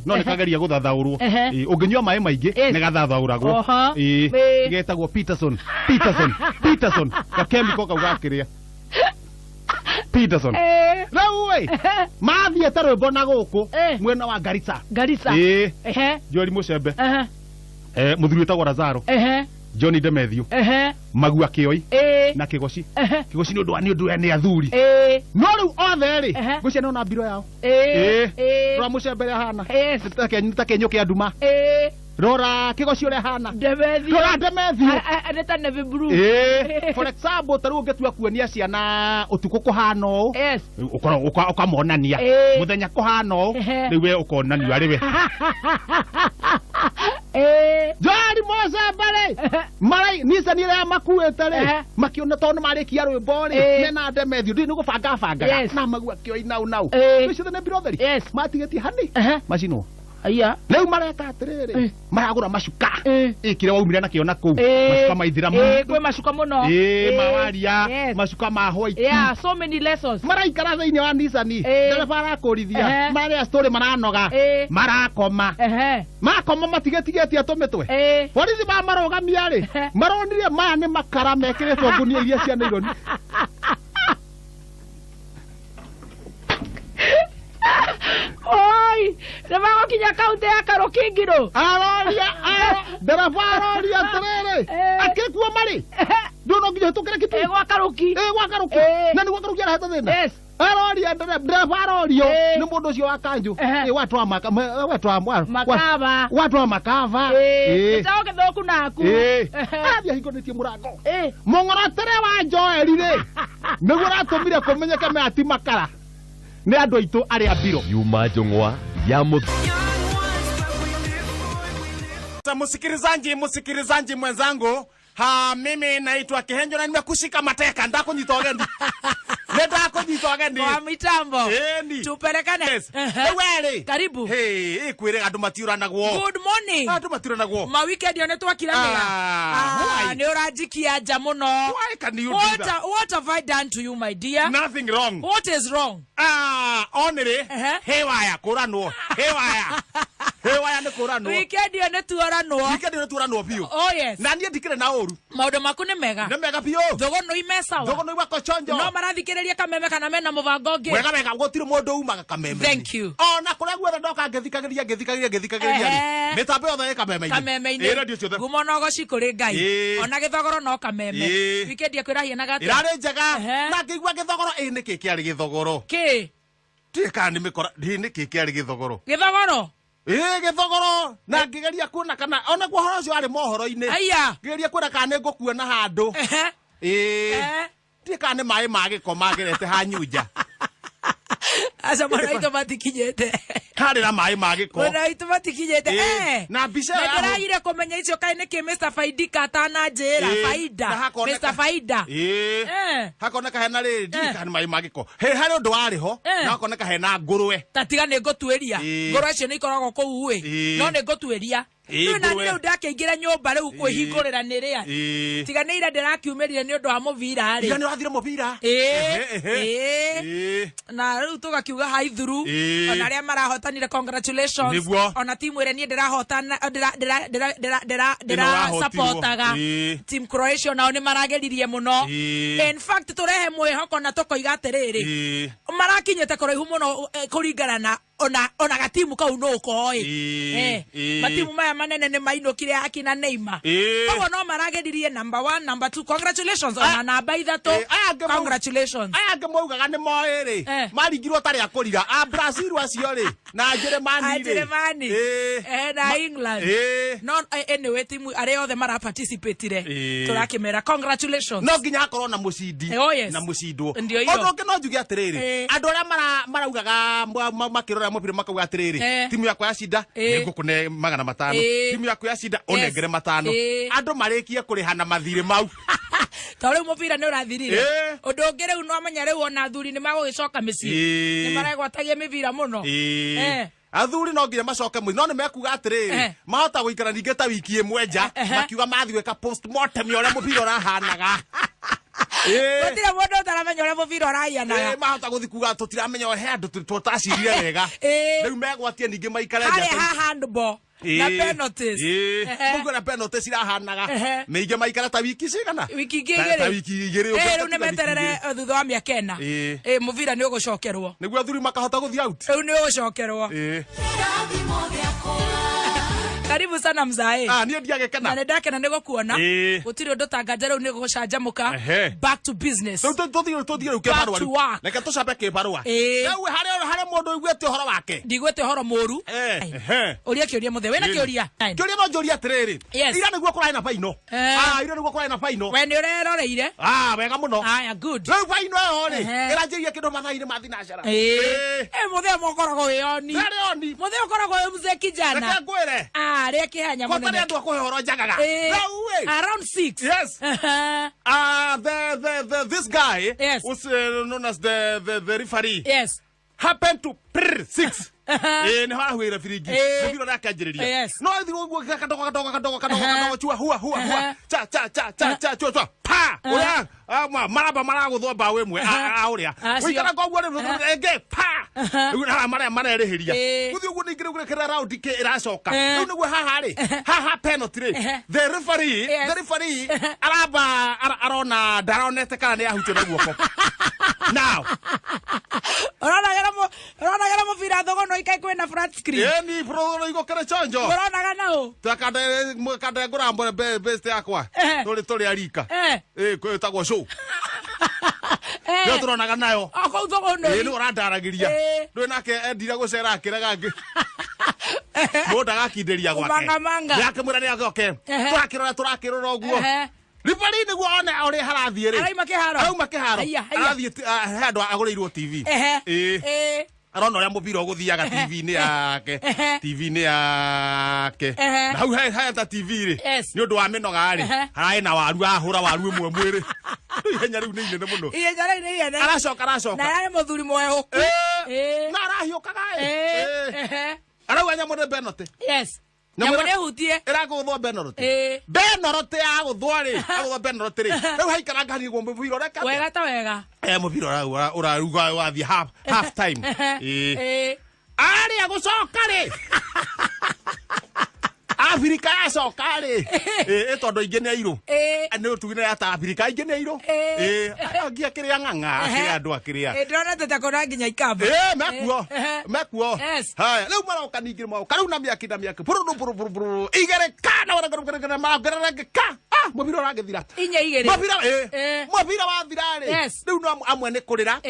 No nĩ kageria gũthathaũrwo. Ũngĩnyua maĩ maingĩ nĩ gathathaũragwo. Getagwo Peterson Peterson Peterson, gakemiko kau gakĩrĩa Peterson. Rĩu ĩ mathiĩte rwĩmbo na gũkũ mwena wa Garissa. Garissa. Joel Mũcembe, mũthuri wĩtagwo Lazaro, Johnny Demethio, Magua Kĩoi na Kĩgoci. Kĩgoci nĩ ũndũ wa nĩ ũndũ wa nĩ athuri. No rĩu othe rĩ, ngwĩciria nĩ ona mbiro yao. Rora Mũcembe ũrĩa ahana. Nĩ ta kĩenyũ kĩa nduma. Rora Kĩgoci ũrĩa ahana. Demethio. Rora Demethio. Nĩ ta navy blue. For example, ta rĩu ũngĩtua kuonia ciana ũtukũ kũhana ũũ, ũkorwo ũkamonania mũthenya kũhana ũũ, rĩu we ũkonanio arĩ we Joel Mũcembe rĩ, marai Nissan ĩrĩa makuĩte rĩ, makĩona tondũ nĩ marĩkia rwĩmbo rĩ, mena Demethio ndĩ nĩ gũbanga bangaga na Magua Kĩoi nau nau. Rĩu ciothe nĩ mbiro theri matigĩtie hani macinwo. Aya. Rĩu mareka atĩrĩrĩ, maragũra macuka. Ĩ kĩrĩa waumire nakĩo na kũu, macuka maithiramu. Kwĩ macuka mũno. Ĩ mawaria, macuka ma white. Yeah, so many lessons. Maraikara thĩinĩ wa Nissan, ndereba arakũrithia, marĩa story maranoga, marakoma. Makoma matigetigĩtie tũmĩtwe. Borithi mamarũgamia rĩ, maronire maya nĩ makara mekĩrĩtwo ngunia iria cia naironi. Oi, nĩ magũkinya kaunti ya Karũkingirũ. Aroria, ndereba aroria atĩrĩrĩ, akĩkuo marĩ ndå no nginya hĩtũkĩre Kitui. Gwa Karũki. Ĩ gwa Karũki. Na nĩ gwa Karũki arahete thĩna. Aroria ndereba arorio nĩ mũndũ ũcio wa kanjũ. Ĩ watwa maka watwa Makava. Watwa makava. Gĩcago gĩthũku naku. Arathiĩ ahingũrĩtie mũrango. Mũng'orotere wa Joeli rĩ, nĩguo ũratũmire kũmenyeke maya ti makara, nĩ andũ aitũ arĩa mbiro. Yuma njũng'wa ya Msikilizaji, msikilizaji mwenzangu, ha, mimi naitwa Kihenjo na nimekushika mateka, ndakunyita ũgeni. Nĩndakũnyita ũgeni. Kwa mitambo. Ĩni. Tupelekane. Yes. Rĩu we rĩ. Karibu. Hey, ĩkwĩrĩga andũ matiũranagwo. Good morning. Andũ matiũranagwo. Ma weekend yo nĩ twakiranĩra. Ah, why? Nĩ ũranjikia nja mũno. Why can you do What, that? what have I done to you, my dear? Nothing wrong. What is wrong? Ah, onĩrĩ. Hĩwaya kũranwo. Hĩwaya. Hĩwaya nĩ kũranwo. Weekend yo nĩ tuoranwo. Weekend yo nĩ tuoranwo biũ. Oh yes. Na niĩ ndikĩrĩ na ũru. Maũndũ maku nĩ mega. Nĩ mega biũ. Thũgũnũ ime sawa. Thũgũnũ iwako chonjo. No marathikĩrĩria Kameme kana mena mũbango ũngĩ. Wega wega gũtirĩ mũndũ umaga Kameme. Thank you. Ona kũrĩa guothe ndoka ngĩthikagĩrĩria ngĩthikagĩrĩria ngĩthikagĩrĩria rĩ. Mĩtambo yothe ĩ Kameme-inĩ. Kameme-inĩ. Ĩ radio ciothe. Ngumo na ũgoci kũrĩ Ngai. Ona gĩthogoro no Kameme. Weekend yaku ĩrahianaga atĩa? Ĩrarĩ njega. Na ngĩigua gĩthogoro ĩ nĩkĩ kĩarĩ gĩthogoro? Kĩ? Ndiũĩ kana nĩ mĩkora, ĩ nĩkĩ kĩarĩ gĩthogoro? Gĩthogoro? Ĩ gĩthogoro na ngĩgeria kuona kana ona kuo ũhoro ũcio warĩ mohoro-inĩ. Aya. Ngĩgeria kuona kana nĩ ngũkuona handũ. Ĩ. Ndiũĩ kana nĩ maĩ ma gĩko magerete hanyunja. Aca mwana witũ matikinyĩte. Harĩ na maĩ ma gĩko. Mwana witũ matikinyĩte. Na mbica Na ĩyo ya ndĩragire kũmenya icio kaĩ nĩkĩ Mr. Faidika atananjĩra. Faida. Na hakoneka Mr. Faida. Hakoneka hena rĩrĩ, ndiũĩ kana nĩ maĩ ma gĩko. He harĩ ũndũ warĩ ho, na hakoneka hena ngũrwe. Ta tiga nĩ ngũtuĩria. Ngũrwe icio nĩ ikoragwo kũu ĩ. No nĩ ngũtuĩria. Rĩu na Ngũrwe. rĩu ndakĩingĩra nyũmba rĩu kwĩhingũrĩra nĩ rĩa. Tiga nĩ ira ndĩrakiumĩrire nĩ ũndũ wa mũbira rĩ. Ira nĩ ũrathire mũbira? Na rĩu tũgakiuga haithuru. Ona arĩa marahotanire congratulations. Nĩguo. Ona timu ĩrĩa niĩ ndĩrahotana, ndĩra, ndĩra, ndĩra, ndĩra, ndĩra, Ĩno ũrahotirwo. ndĩra-supportaga. Team Croatia nao nĩ marageririe mũno. In fact tũrehe mwĩhoko na tũkoiga atĩrĩrĩ. Marakinyĩte kũraihu mũno, kũringana na ona gatimu kau no koĩ. Matimu maya manene nĩ mainũkire akina Neymar. Koguo no marageririe number 1, number 2. Congratulations ona namba 3. Aya angĩ Congratulations. Aya angĩ maugaga nĩ moĩ rĩ. Maringirwo tarĩ a kũrira. A Brazil acio rĩ, na Njĩrĩmani rĩ. Njĩrĩmani. Na England. No, anyway, timu arĩa othe maraparticipatire. Tũrakĩmera congratulations. No nginya hakorwo na mũcindi. Oh, yes. Na mũcindwo. Ndio hiyo. Ũndũ ũngĩ no njuge atĩrĩrĩ, andũ arĩa maraugaga makĩrora mũbira makauga atĩrĩrĩ, timu yakwa yacinda, nĩngũkũne 500. Timu yakwa yacinda, ũnengere 500. Andũ marĩkie kũrĩha na mathirĩ mau. To rĩu mũbira nĩ ũrathirire. Ũndũ ũngĩ rĩu no amenya rĩu ona athuri nĩ magũgĩcoka mĩciĩ. Nĩ maregwatagia mĩbira mũno. Athuri no nginya macoke mũciĩ, no nĩ mekuga atĩrĩrĩ, mahota gũikara ningĩ ta wiki ĩmwe nja, makiuga mathiĩ gwĩka postmortem ya ũrĩa mũbira ũrahanaga. Gũtirĩ mũndũ ũtaramenya ũrĩa mũbira ũrahianaga. Mahota gũthiĩ kuga tũtiramenya he andũ tũtacirire wega. Rĩu megwatie ningĩ maikare nja Harĩ ha handball na penalties. Mũguo na penalties irahanaga. Ningĩ maikara ta wiki cigana? Wiki ingĩ Ta igĩrĩ. wiki igĩrĩ, ũngĩhota Rĩu nĩ ta wiki meterere igĩrĩ. thutha wa mĩaka ĩna. Mũbira nĩ ũgũcokerwo. Nĩguo athuri makahota gũthiĩ out. Rĩu nĩ ũgũcokerwo. Karibu sana mzae. Niĩ ndiagĩkena. Na nĩ ndakena nĩ gũkuona. Gũtirĩ ũndũ tanganja rĩu nĩ gũcanjamũka. Back to business. Rĩu tũthiĩ rĩu Back kĩbarũa to rĩu. work. Reke tũcabe kĩbarũa. Rĩu harĩ mũndũ ũiguĩte ũhoro wake? Ndiguĩte ũhoro mũru. Ũria kĩũria mũthee. Wĩna kĩũria? Kĩũria no njũrie atĩrĩrĩ. Yes. Ira nĩguo kũrarĩ na baino. Ira nĩguo kũrarĩ na baino. We nĩ ũreroreire? Wega mũno. Aya, good. Rĩu baino ĩyo rĩ, ĩranjĩrĩria kĩndũ mathaa-inĩ ma thinacara. Mũthee mũkoragwo wĩ oni. Ndarĩ oni. Mũthee ũkoragwo wĩ mzee kijana. Reke ngwĩre. Rĩa kĩhanya Kwa tarĩ mũnene. andũ a kũhe ũhoro njagaga. Rĩu ĩ. Around 6. Yes. This guy Yes. was known as the referee. Yes. Happened to prr 6. Ĩĩ, nĩho arahuhĩire biringi. Mũbira ũrĩa akĩanjĩrĩria. No athiĩ ũguo kadogo kadogo kadogo kadogo kadogo chua hua hua hua cha cha cha cha cha chua chua pa ũrĩa maramba maragũthwo mbaũ ĩmwe a ũrĩa Acio. gũikara koguo rĩu ĩngĩ pa rĩu haha marĩa marerĩhĩria gũthiĩ ũguo ningĩ rĩu kĩrĩa raundi kĩ ĩracoka rĩu nĩguo haha rĩ haha penalty rĩ the referee the referee aramba arona ndaronete kana nĩ ahutio na guoko now Ũronagĩra ũronagĩra mũbira thogono ikai kwĩna flat screen. Ĩni bũrũri igũkĩrĩ chonjo. Ũronaga naũ? Kanda ngũra best yakwa. Tũrĩ tũrĩ arika. Ĩ kwĩtagwo show. Nĩyo tũronaga nayo. O kũu thogono. Ĩ nĩ ũrandaragĩria. Ndũĩ nake endire gũcera akĩrega ngĩ. Mũndũ ndagakindĩria gwake. Kũmangamanga. Nĩakĩmwĩra nĩ acoke. Tũrakĩrora tũrakĩrora ũguo. Ribari nĩguo one ũrĩa harathiĩ rĩ. Arauma kĩharo. Arauma kĩharo. Haiya, haiya. Arathiĩ he handũ agũrĩirwo TV. Ĩĩ. Arona ũrĩa mũbira ũgũthiaga TV-inĩ yake. TV-inĩ yake. Na hau he ta TV rĩ. Nĩ ũndũ wa mĩnoga rĩ. Hararĩ na waru ahũra waru ĩmwe mwĩrĩ. Rĩu ihenya rĩu nĩ inene mũno. Ihenya rĩu nĩ inene. Aracoka aracoka. Na ararĩ mũthuri mwehoku. Na arahiũkaga ĩ. Arauga nyamũ nĩ penalty. Nyamũ nĩ hutie. Ĩrakũgũthwo penalty. Penalty yagũthwo rĩ, agũthwo penalty rĩ. Rĩu haikaranga hanini guo mũbira ũreka atĩa? Wega ta wega. Mũbira ũraruga wathiĩ half time. Ĩĩ. Arĩa gũcoka rĩ. Afrika yacoka rĩ. Ĩ tondũ aingĩ nĩ airũ. Nĩ ũtugire ata Afrika aingĩ nĩ airũ. Ĩ angĩ akĩrĩa ng'ang'a, akĩrĩa andũ akĩrĩa. Ndĩrona tete kũna nginya ikamba. Ĩ mekuo. Mekuo. Haya, rĩu maroka ningĩ maroka rĩu na mĩaki na mĩaki. Buru buru buru buru. Igĩrĩ ka na wara guru guru marongerera ĩngĩ ka. Ah, mũbira ũragĩthira. Inya igĩrĩ. Mũbira ĩ. Mũbira wathira rĩ. Rĩu no amwe nĩ kũrĩra.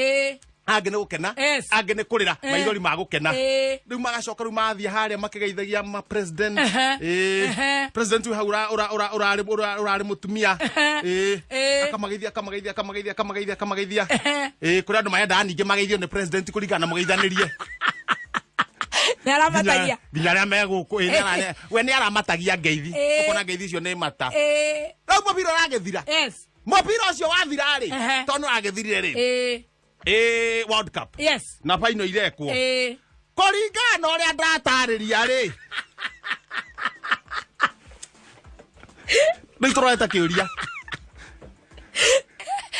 Angĩ nĩ gũkena. Angĩ nĩ kũrĩra maithori ma gũkena. Rĩu magacoka rĩu mathiĩ harĩa makĩgeithagia ma president. President wĩ hau ũrarĩ mũtumia. Akamageithia akamageithia akamageithia akamageithia akamageithia. Kũrĩ andũ marendaga ningĩ mageithio nĩ president kũringana na mũgeithanĩrie. Nĩ aramatagia. Nginya arĩa me gũkũ, we nĩ aramatagia ngeithi. Ũkona ngeithi icio nĩ mata. Rĩu mũbira ũragĩthira. Mũbira ũcio wathira rĩ, tondũ nĩ ũragĩthirire rĩ. World Cup. Na final irekwo. Kũringana na ũrĩa ndatarĩria rĩ. Rĩu tũrorete kĩũria.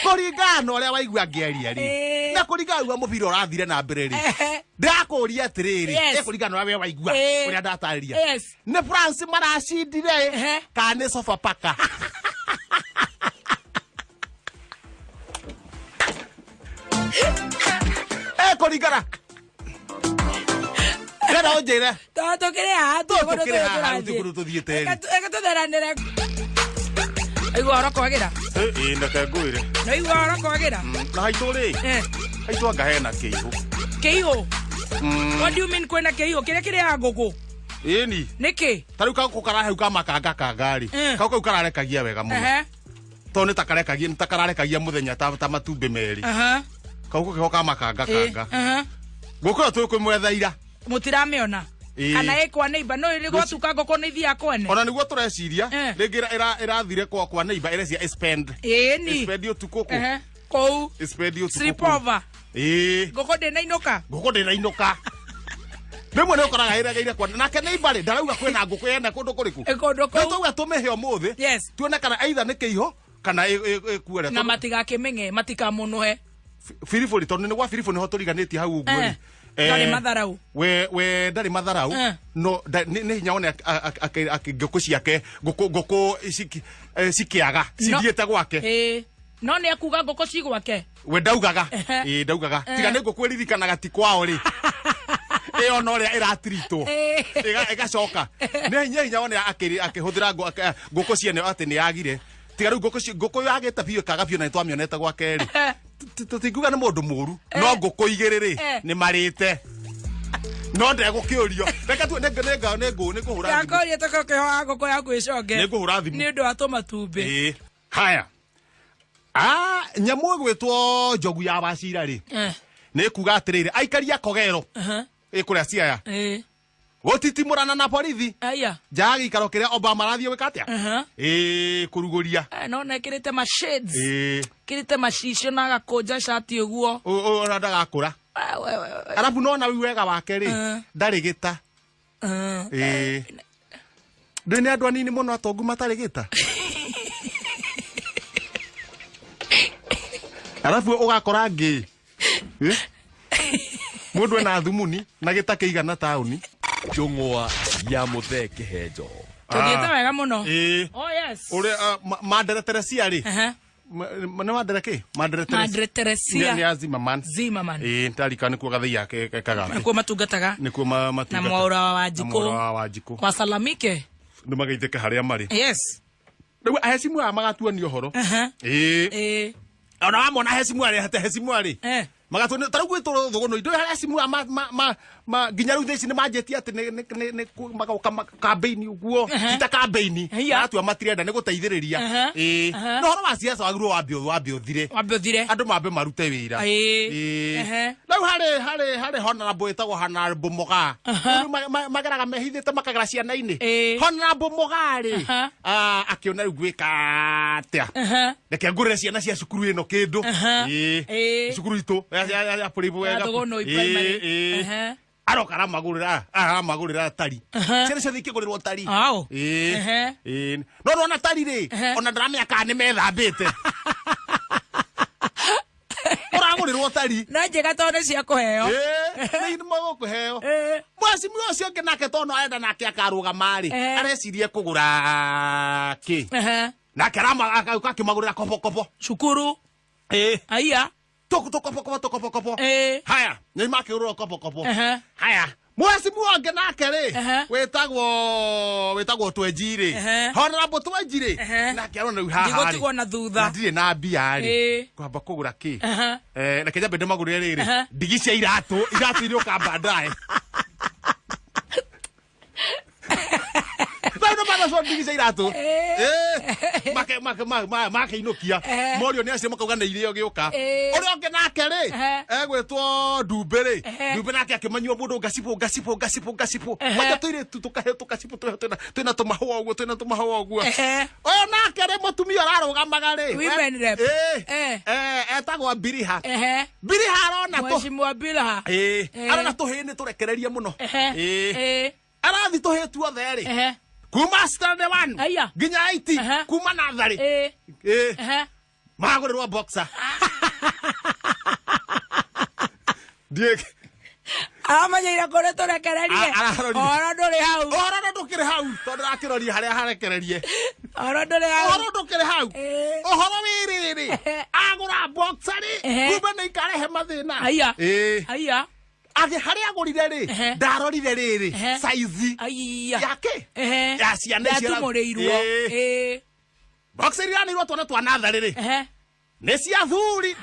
Kũringana na ũrĩa waigua ngĩaria rĩ. Na kũringana na ũrĩa mũbira ũrathire na mbere rĩ. Ndĩrakũria atĩrĩrĩ. Kũringana na ũrĩa we waigua ũrĩa ndatarĩria. Nĩ France maracindire kana nĩ Sofapaka? Kũringana. Ndĩrenda ũnjĩre. Tondũ tũkĩrĩ haha tũtirĩ kũndũ Tũkĩrĩ haha, tũrathiĩ. gũtirĩ kũndũ tũthiĩte rĩ. Reke tũtheranĩre. Waigua ũhoro kwagĩra? Ĩ, reke ngwĩre. Nĩ waigua ũhoro kwagĩra? Na haitũ rĩ? Haitũ anga hena kĩihũ. Kĩihũ? What do you mean kwĩna kĩihũ? Kĩrĩa kĩrĩaga ngũkũ? Ĩni. Nĩkĩ? Ta rĩu kau karahau ka makanga kanga rĩ. Kau kau kararekagia wega mũno. Tondũ nĩ takarekagia, nĩ takararekagia mũthenya ta matumbĩ merĩ. Kau kĩho ka makanga kanga. Ngũkũ ĩyo tũkwĩmwetha ira. Mũtiramĩona. Kana ĩ kwa neighbor, no ĩrĩ gwatuka ngũkũ nĩ ithiaga kwene. Ona nĩguo tũreciria, rĩngĩ ĩrathire kwa neighbor, ĩreciria ĩ-spend. Ĩni. Ĩ-spend ũtukũ kũ. Kũu. Ĩ-spend ũtukũ kũ. Sleep over. Ngũkũ ndĩnainũka. Ngũkũ ndĩnainũka. Rĩmwe nĩ ũkoraga ĩregeire kwa nake neighbor rĩ, ndarauga kwĩna ngũkũ yene kũndũ kũrĩkũ. Ĩ kũndũ kũu. Nĩ twauga tũmĩhe ũmũthĩ. Tuone kana either nĩ kĩihũ kana ĩkuere. Na matigakĩmĩng'e, matikamũnũhe. Biribũri, tondũ nĩ gwa biribũ nĩho tũriganĩtie hau ũguo rĩ. Ndarĩ matharau. We ndarĩ matharau. No, nĩ hinya wone ngũkũ ciake, ngũkũ cikĩaga, cithiĩte gwake. No nĩ ekuga ngũkũ ci gwake? We ndaugaga. Ĩ, ndaugaga. Tiga nĩ ngũkũ ĩririkanaga ti kwao rĩ. Ĩyo no ũrĩa ĩratiritwo. Ĩgacoka. Nĩ hinya hinya wone akĩhũthĩra ngũkũ ciene atĩ nĩ yagire. Tiga rĩu ngũkũ yagĩte biũ ĩkaga biũ na nĩ twamĩonete gwake rĩ. Tũtingiuga nĩ mũndũ mũru, no ngũkũ igĩrĩ rĩ, nĩ marĩte. No ndegũkĩũrio. Reke tu, nĩ ngũhũra thimũ. Ndakũria tũkorwo ũkĩhoya ngũkũ yaku ĩcoke. Nĩ ngũhũra thimũ. Nĩ ũndũ wa tũmatumbĩ. Haya. Nyamũ ĩgwĩtwo njogu ya wacira rĩ. Nĩ kuga atĩrĩrĩ, aikari a Kogero. Ĩ kũrĩa Siaya. Gũtitimũrana na borithi. Nja ya gĩikaro kĩrĩa Obama arathiĩ gwĩka atĩa? Kũrugũria. No nekĩrĩte ma shades. Kĩrĩte macicio na agakũnja cati ũguo. Ũrĩa ndagakũra. We, we, we. Arabu nona rĩu wega wake rĩ, ndarĩ gĩta. Ĩĩ, ndĩ nĩ andũ anini mũno atongu matarĩ gĩta. Arabu ũgakora ngĩ Eh? Mũndũ ena thumuni na gĩta kĩigana taũni. Njũng'wa ya Mũthee Kĩhenjo. Tũthiĩte wega mũno. Ĩĩ. Oh yes. Ũrĩa Mandere Teresia rĩ, nĩ Mandere kĩ Mandere Teresia. Madre Teresia. Nĩ ya Zimmerman. Zimmerman. Ĩĩ, ndarika nĩkuo gathei yake kekaga atĩ. Nĩkuo matungataga. Nĩkuo matungataga. Na Mwaũra wa Wanjikũ. Na Mwaũra wa Wanjikũ. Kwa Salamike. Nĩ mageithĩke harĩa marĩ. Yes. Rĩu ahecimu aya magatuanio ũhoro. Ĩĩ. Ona wamona ahecimu arĩa hate hecimu arĩ. Magatuanio ta rĩu gwĩtwo thũgũnũ indo harĩa hecimu aya nginya rĩu thaa ici nĩ manjĩtie atĩ nĩ magoka kambĩini ũguo. Ti ta kambĩini. Maratua matirenda nĩ gũteithĩrĩria. Ĩĩ. Na ũhoro wa siasa wagĩrĩirwo wambe ũthire. Wambe ũthire. Andũ mambe marute wĩra. Ĩĩ. Ĩĩ. Rĩu harĩ honorable ĩtagwo Honorable Mũgaa. Rĩu mageraga mehithĩte makagera ciana-inĩ. Honorable Mũgaa rĩ, akĩona rĩu gwĩka atĩa? Reke ngũrĩre ciana cia cukuru ĩno kĩndũ. Ĩĩ. Cukuru itũ ya Puribu Ya ya Thũgũnũi Ĩĩ, Primary. ĩĩ. Aroka aramagũrĩra tari. Ciana ciothe ikĩgũrĩrwo tari. Au. Ĩĩ. Ĩĩ. No nona tari rĩ, ona ndaramenya kana nĩ methambĩte. Ũragũrĩrwo tari. No njega tondũ nĩ cia kũheo. Ĩĩ, nĩ magũkũheo. Mwacimi ũcio ũngĩ nake tondũ arenda nake akarũgama rĩ, arecirie kũgũra kĩ? Nake agũka akĩmagũrĩra kobokobo. Cukuru. Ĩĩ. Aya. Tũkobokobo, tũkobokobo. Ĩĩ. Haya, nĩ makĩgũrĩrwo kobokobo. Haya. Mwacimi ũngĩ nake rĩ, wĩtagwo Twenji rĩ. Honorable Twenji rĩ, nake arona rĩu haha rĩ. Ndigũtigwo na thutha. Na ndirĩ na mbia rĩ. Kwamba kũgũra kĩ? Reke nyambe ndĩmagũrĩre rĩrĩ. Ndigi cia iratũ, iratũ iria ũkamba ndae. Rĩu nĩ magacoa ndigi cia iratũ. Makeinũkia. Morio nĩ acio makauga nĩ irio gĩũka. Ũrĩa ũngĩ nake rĩ, egwĩtwo Ndumbĩ rĩ. Ndumbĩ nake akĩmanyua mũndũ ngacibũ, ngacibũ, ngacibũ, ngacibũ. Kwanja tũirĩtu tũkahe tũkacibũ twĩna tũmahũa ũguo, twĩna tũmahũa ũguo. Ũyũ nake rĩ, mũtumia ũrarũgamaga rĩ. Women rep. Etagwo Biriha. Biriha arona tũ- Mheshimiwa Biriha. Arona tũhĩĩ nĩ tũrekererie mũno. Arathi tũhĩĩ tuothe rĩ. Kuma standard 1 nginya 8, kuma natharĩ. Magũrĩrwo boxer. Ndiĩ- Aramenyeire kũrĩ tũrekererie. Ararorire. Ũhoro ndũrĩ hau. Ũhoro ndũkĩrĩ hau, tondũ arakĩroria harĩa harekererie. Ũhoro ndũrĩ hau. Ũhoro ndũkĩrĩ hau. Ũhoro wĩ rĩrĩ, agũra boxer rĩ, kumbe nĩ ikarehe mathĩna. Aya. Aya. Agĩ harĩa agũrire rĩ, ndarorire rĩrĩ, size yake ya ciana icio Yatumũrĩirwo. Boxer iria nĩirwo twana twa natharĩ rĩ, nĩ cia thuri.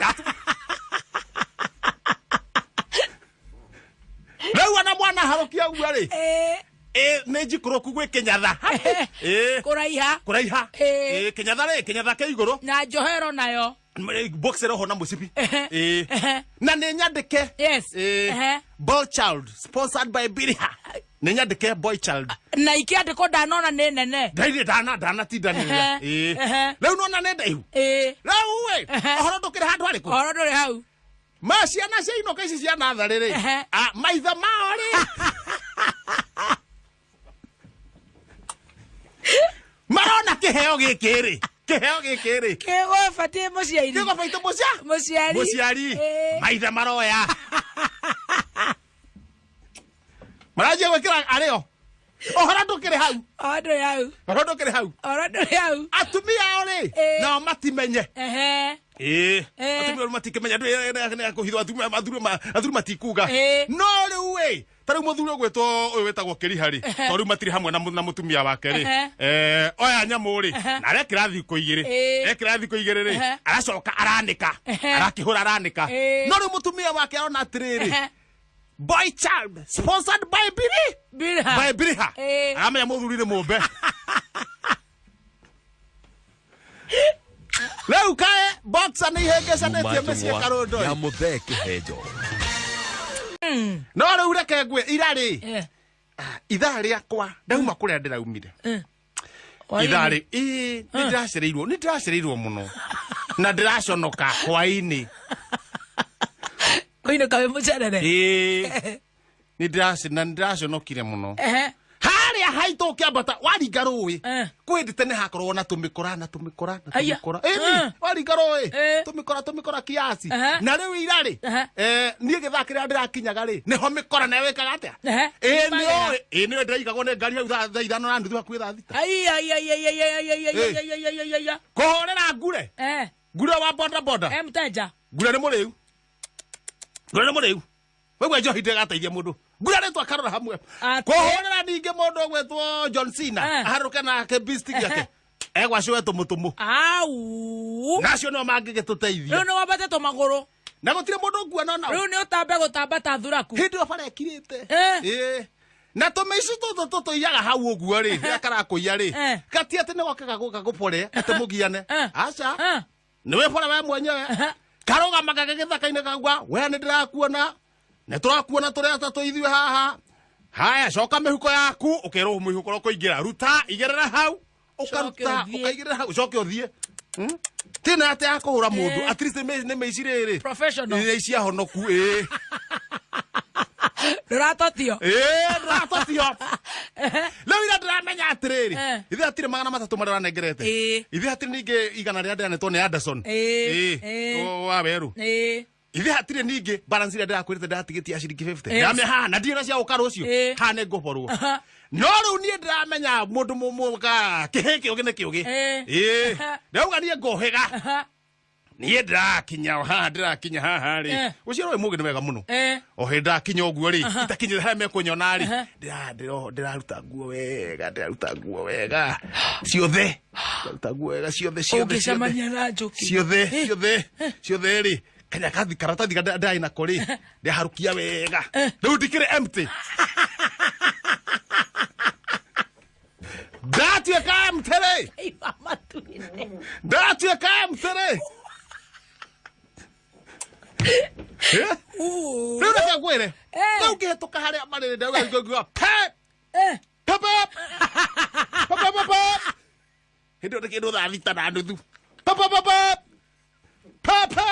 Rĩu ona mwana harũkia ũguo rĩ, nĩ njikũrũku gwĩ Kĩnyatha. Kũraiha. Kũraiha. Kĩnyatha rĩ, Kĩnyatha kĩ igũrũ. Na njohero nayo. Boxer oho na mũcibi. Na nĩ nyandĩke. Yes. Boy Child sponsored by Biriha. Nĩ nyandĩke Boy Child. Na ikĩandĩkwo ndanona nĩ nene. Ndairĩ ndanatindanĩrĩra. Rĩu nona nĩ ndaihu. Rĩu ĩ, ũhoro ndũkĩrĩ handũ harĩkũ? Ũhoro ndũrĩ hau. Ma ciana cia inoka ici cia natharĩ rĩ, maithe mao rĩ. Marona kĩheo gĩkĩ rĩ. Kĩheo gĩkĩ rĩ. Kĩgũbatiĩ mũciari. Kĩgũbatiĩ mũciari. Mũciari. Maithe maroya. Maranjia gwĩkĩra arĩo. Ũhoro ndũkĩrĩ hau. Ũhoro ndũrĩ hau. Ũhoro ndũkĩrĩ hau. Ũhoro ndũrĩ hau. Atumia ao rĩ, nao matimenye. Atumia matikĩmenya, ndũ kũhithwo, athuri matikuga. No rĩu ĩ, ta rĩu mũthuri ũgwĩtwo ũyũ wĩtagwo Kĩriha rĩ, tondũ rĩu matirĩ hamwe na mũtumia wake rĩ, oya nyamũ rĩ, na arekĩra thikũ igĩrĩ. Ekĩra thikũ igĩrĩ rĩ, aracoka aranĩka. Arakĩhũra aranĩka. No rĩu mũtumia wake arona atĩrĩrĩ, Boy Child sponsored by Biri. Biriha. By Biriha. Aramenya mũthuri nĩ mũmbe. Rĩu kae boxer nĩ ihĩngĩcanĩtie mĩciĩ karũndũ. Ya Mũthee Kĩhenjo. No rĩu reke ngwĩ ira rĩ. Ithaa rĩakwa ndauma kũrĩa ndĩraumire. Ithaa rĩ, ĩĩ, nĩ ndĩracereirwo, nĩ ndĩracereirwo mũno. Na ndĩraconoka hwaĩ-inĩ. Kũinũka wĩ mũcerere. Ĩĩ. Nĩ ndĩraci- na nĩndĩraconokire mũno. Ehe. Harĩa haitũ ũkĩambata waringa rũĩ, Eh. kwĩ hĩndĩ tene hakoragwo na tũmĩkora na tũmĩkora na Aya. tũmĩkora. Ĩni Eh. waringa rũĩ, Eh. tũmĩkora tũmĩkora kiasi. Aha. Na rĩu ira rĩ, Aha. niĩ gĩthaa kĩrĩa ndĩrakinyaga rĩ, nĩho mĩkora nayo ĩkaga atĩa? Ehe. Ĩĩ Ĩmagĩra. nĩũĩ, ĩĩ nĩũĩ ndĩraigagwo nĩ ngari hau thaa 5:30 hakuhĩ thaa 6. Ai, ai, ai, ai, ai, ai, ai, ai, ai, ai, ai, ai, ai, ai. Kũhũrĩra ngure. Eh. Ngure wa boda boda. Eh, mteja. Ngure nĩ mũrĩu. Ngure nĩ mũrĩu. Wewe njohi ndĩgateithia mũndũ. Ngure rĩtwa karora hamwe. Atĩ. Kũhũrĩra ningĩ mũndũ ũgwĩtwo John Cena. Eh. Aharũke nake beast gĩake. Egwacũe tũmũtũmũ. Au. Na acio nĩo mangĩgĩtũteithia. Rĩu nĩ wambatĩtwo magũrũ. Na gũtirĩ mũndũ ũkuona ona. Rĩu nĩ ũtambe gũtamba ta thuraku. Hĩndĩ ĩyo bara ĩkirĩte. Eh. Ĩĩ. Na tũmĩici tũtũ tũtũiyaga hau ũguo rĩ, rĩrĩa karakũiya rĩ, Eh. gati atĩ nĩ gokaga gũka gũbore atĩ mũgiane. Eh. Aca. Eh. Nĩ wĩbore we mwenyewe. Karũgamaga gĩthaka-inĩ kauga, we nĩ ndĩrakuona, nĩ tũrakuona tũrĩ atatũ ithuĩ haha. Haya, coka mĩhuko yaku, ũkerwo mĩhuko ũrĩa ũkũingĩra, ruta, igĩrĩra hau, ũkaruta, Coke ũthiĩ. ũkaigĩrĩra hau, ũcoke ũthiĩ. Tĩna atĩ ya kũhũra mũndũ, Eh. at least nĩ mĩici rĩrĩ. Professional. Nĩ ici ahonoku, ĩĩ. Ndũratotio. Ĩĩ, ndũratotio. Rĩu ira ndĩramenya atĩrĩrĩ, Eh. ithuĩ hatirĩ 300 marĩa ũranengerete. Ĩĩ. Ithuĩ hatirĩ ningĩ 100 rĩrĩa ndĩranetwo nĩ Anderson. Ĩĩ. Ĩĩ, Ĩĩ. wa werũ. Ĩĩ. Ithuĩ hatirĩ ningĩ balance ĩrĩa ndĩrakwĩrĩte ndĩratigĩtie ya ciringi 50. Yes. Ndĩramenya haha na ndirĩ na cia gũka rũciũ. Ĩĩ. Haha nĩ ngũborwo. Aha. No rĩu niĩ ndĩramenya mũndũ mũka kĩhĩ kĩũgĩ nĩ kĩũgĩ. Ĩĩ. Ĩĩ. Aha. Ndauga niĩ ngũhĩga. Aha. Niĩ ndĩrakinya o haha ndĩrakinya haha rĩ. Eh. Ũcio ũrĩ mũgĩ nĩ wega mũno. Eh. O hĩndĩ ndakinya ũguo rĩ, itakinyĩte harĩa mekũnyona rĩ, Aha. ndĩraruta nguo wega, ndĩraruta nguo wega. Ciothe. Ndĩraruta nguo wega ciothe ciothe. Ũngĩcemania na njũkĩ. Ciothe ciothe ciothe rĩ. Kanya kathi karatathi ndarĩ nako rĩ, ndĩraharũkia wega. Rĩu ndikĩrĩ empty. Ndatuĩka empty rĩ. Ima matu-inĩ. Ndatuĩka empty rĩ. Eh? Uu. Rĩu reke ngwĩre. Eh. Rĩu ngĩhĩtũka harĩa marĩ rĩ, ndauga ngauga pe Eh. pe pe pe pe pe pe. Hĩndĩ ĩyo nĩ kĩndũ thaa 6:30. Pe pe pe pe pe pe.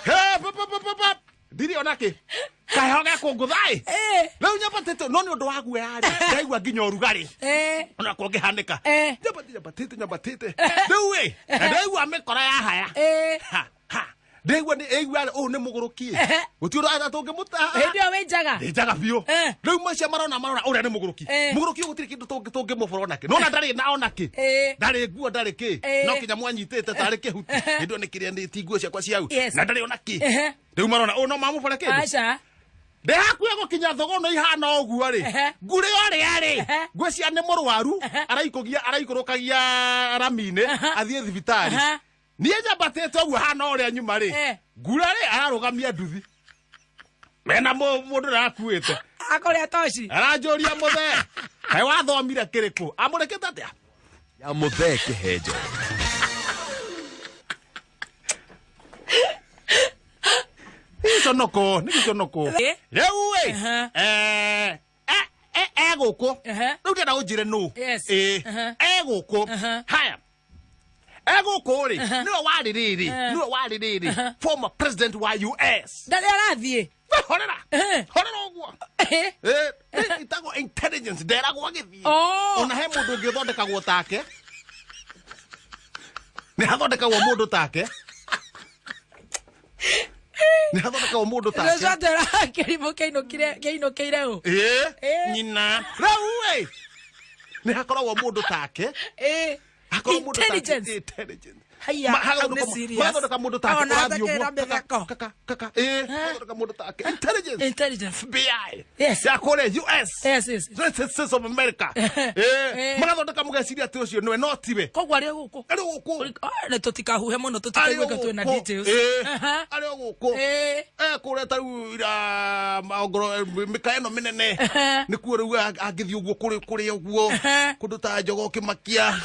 He pe pe pe pe pe. Ndirĩ ona kĩ. Kaheho gekũngũtha ĩ. Eh. Rĩu nyambatĩte no nĩ ũndũ wa guoya rĩ, ndaigua nginya ũrugarĩ. Eh. Ona kũngĩhanĩka. Eh. Nyambatĩte nyambatĩte nyambatĩte. Rĩu ĩ, na ndaigua mĩkora yahaya. Eh. Ha ha. Ndaigua nĩ ĩigua ũũ nĩ mũgũrũki. Gũtirĩ ũndũ tũngĩmũtaha. Hĩndĩ ĩyo wĩ njaga. Ndĩ njaga biũ. Eh. Rĩu macia marona marona ũrĩa nĩ mũgũrũki. Eh. Mũgũrũki ũyũ gũtirĩ kĩndũ tũngĩmũbora onakĩ. Nona ndarĩ na onakĩ. Eh. Ndarĩ nguo ndarĩ kĩ. Eh. No kinya mwanyitĩte tarĩ kĩhuti. Hĩndĩ ĩyo nĩ kĩrĩa nĩ ti nguo ciakwa ciau. Yes. Na ndarĩ onakĩ. Ehe. Rĩu marona ũũ no mamũbore kĩndũ. Aca. Ndĩ hakuhĩ gũkinya thogono ihana ũguo rĩ. Ehe. Ngurĩ ũrĩa rĩ. Ehe. Ngwĩciria nĩ mũrwaru araikũrũkagia rami-inĩ athiĩ thibitarĩ. Aha. Niĩ nyambatĩte ũguo hana ũrĩa nyuma rĩ. Eh. Ngura rĩ ararũgamia nduthi. Mena mũndũ ũrakuĩte. Akũrĩa toci. Aranjũria mũthee. Kaĩ wathomire kĩrĩkũ? Amũrĩkĩte atĩa? Ya mũthee kĩhenjo. Nĩ gĩconoko, nĩ gĩconoko. Eh. Rĩu ĩ, Aha. e gũkũ. Aha. Rĩu ndĩrenda ũnjĩre nũ. Yes. Ĩ, Aha. e gũkũ. Aha. Haya. E gũkũ rĩ, nĩwe warĩ rĩrĩ, Eh. nĩwe warĩ rĩrĩ, former president wa US. Ndarĩ arathiĩ. We horera. Eh. Horera ũguo. Eh. Ĩ, ĩtagwo intelligence, nderagwo agĩthiĩ. Oh. Ona he mũndũ ũngĩ ũthondekagwo take. Nĩ hathondekagwo mũndũ take. Nĩ hathondekagwo mũndũ take. Rũcio atwĩra kĩrimũ kĩinũkĩire ũ. Ĩ, Eh. nyina. Rĩu ĩ, nĩ hakoragwo mũndũ take. Eh. Hakoragwo mũndũ take. Intelligence. Intelligence. Haiya, hau nĩ serious. Magathondeka mũndũ take Ona ũrathiĩ atakĩra ũguo. mĩtheko. Kaka, kaka, ĩ, magathondeka mũndũ take. Intelligence. Intelligence. FBI. Yes. Ya kũrĩa US. Yes, yes. United States of America. Eh. Ĩ, magathondeka mũgeciria atĩ ũcio nĩwe no tiwe. Koguo arĩ o gũkũ. Arĩ o gũkũ. Ah, na tũtikahuhe mũno Arĩ o tũtikaiguĩke twĩna gũkũ. details. Ĩ, Aha. arĩ o gũkũ. Ĩ. Kũrĩa ta rĩu ira maongoro mĩka ĩno mĩnene. Ehe. Nĩkuo rĩu angĩthiĩ ũguo kũrĩ kũrĩa ũguo. Ehe. Kũndũ ta njogo ũkĩmakia.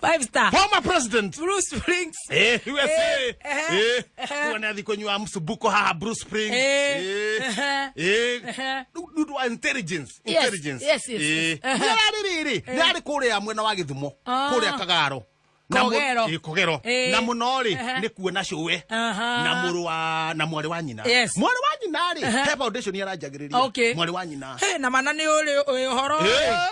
Five star. Former president. Bruce Springs. USA. Eh, eh, eh. Rĩu nĩ athiĩ kũnyua msubuko haha Bruce Springs. Eh, eh, Eh. eh. Rĩu nĩ ũndũ wa intelligence. Yes, Intelligence. yes, yes, yes. Nĩ arĩ rĩrĩ, nĩ arĩ kũrĩa mwena wa Gĩthumo, Ah. kũrĩa Kagaro. Na mũ- Kogero. Ĩ, Kogero. Ĩ. Na mũno rĩ Ehe. nĩ kuona cũwe Aha. na mũrũ wa na mwarĩ wa nyina. Yes. Mwarĩ wa nyina rĩ Ehe. he foundation aranjagĩrĩria. Okay. Mwarĩ wa nyina. He, na mana nĩ ũrĩ wĩ ũhoro Ĩ,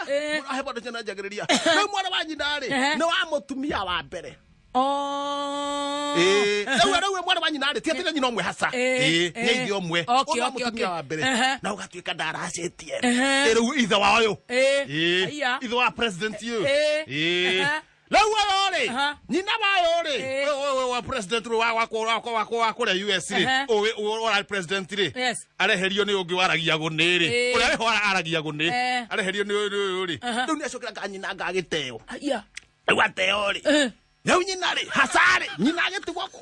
Ĩ. he foundation aranjagĩrĩria. Rĩu mwarĩ wa nyina rĩ Ehe. nĩ wa mũtumia wa mbere. Oh. Ĩ, rĩu rĩu mwarĩ wa nyina rĩ ti atĩ nĩ nyina ũmwe haca. Ĩ, Ĩ, nĩ ĩ. ithe ũmwe. Okay, Ũyũ wa okay, mũtumia okay. wa mbere. Ehe. Na ũgatuĩka ndaracĩtie. Ehe. Ĩ, rĩu ithe wa ũyũ. Ĩ. Ĩ, Aya. ithe wa president ũyũ. Ĩ. Ĩ. Ehe. Rĩu ũyũ rĩ Aha. nyina wayo rĩ Ĩ. ũyũ- ũyũ wa president rĩ wa wa wa wa wa kũrĩa US rĩ Ehe. ũyũ ũyũ ũrarĩ president rĩ Yes. areherio nĩ ũngĩ waragia gũnĩ rĩ Ĩ. ũrĩa arĩho aragia gũnĩ Eh. areherio nĩ ũyũ ũyũ rĩ Aha. rĩu nĩ acokera nga nyina ngagĩteo Aya. rĩu ateo rĩ Eh. rĩu nyina rĩ hacarĩ nyina agĩtigwo kũ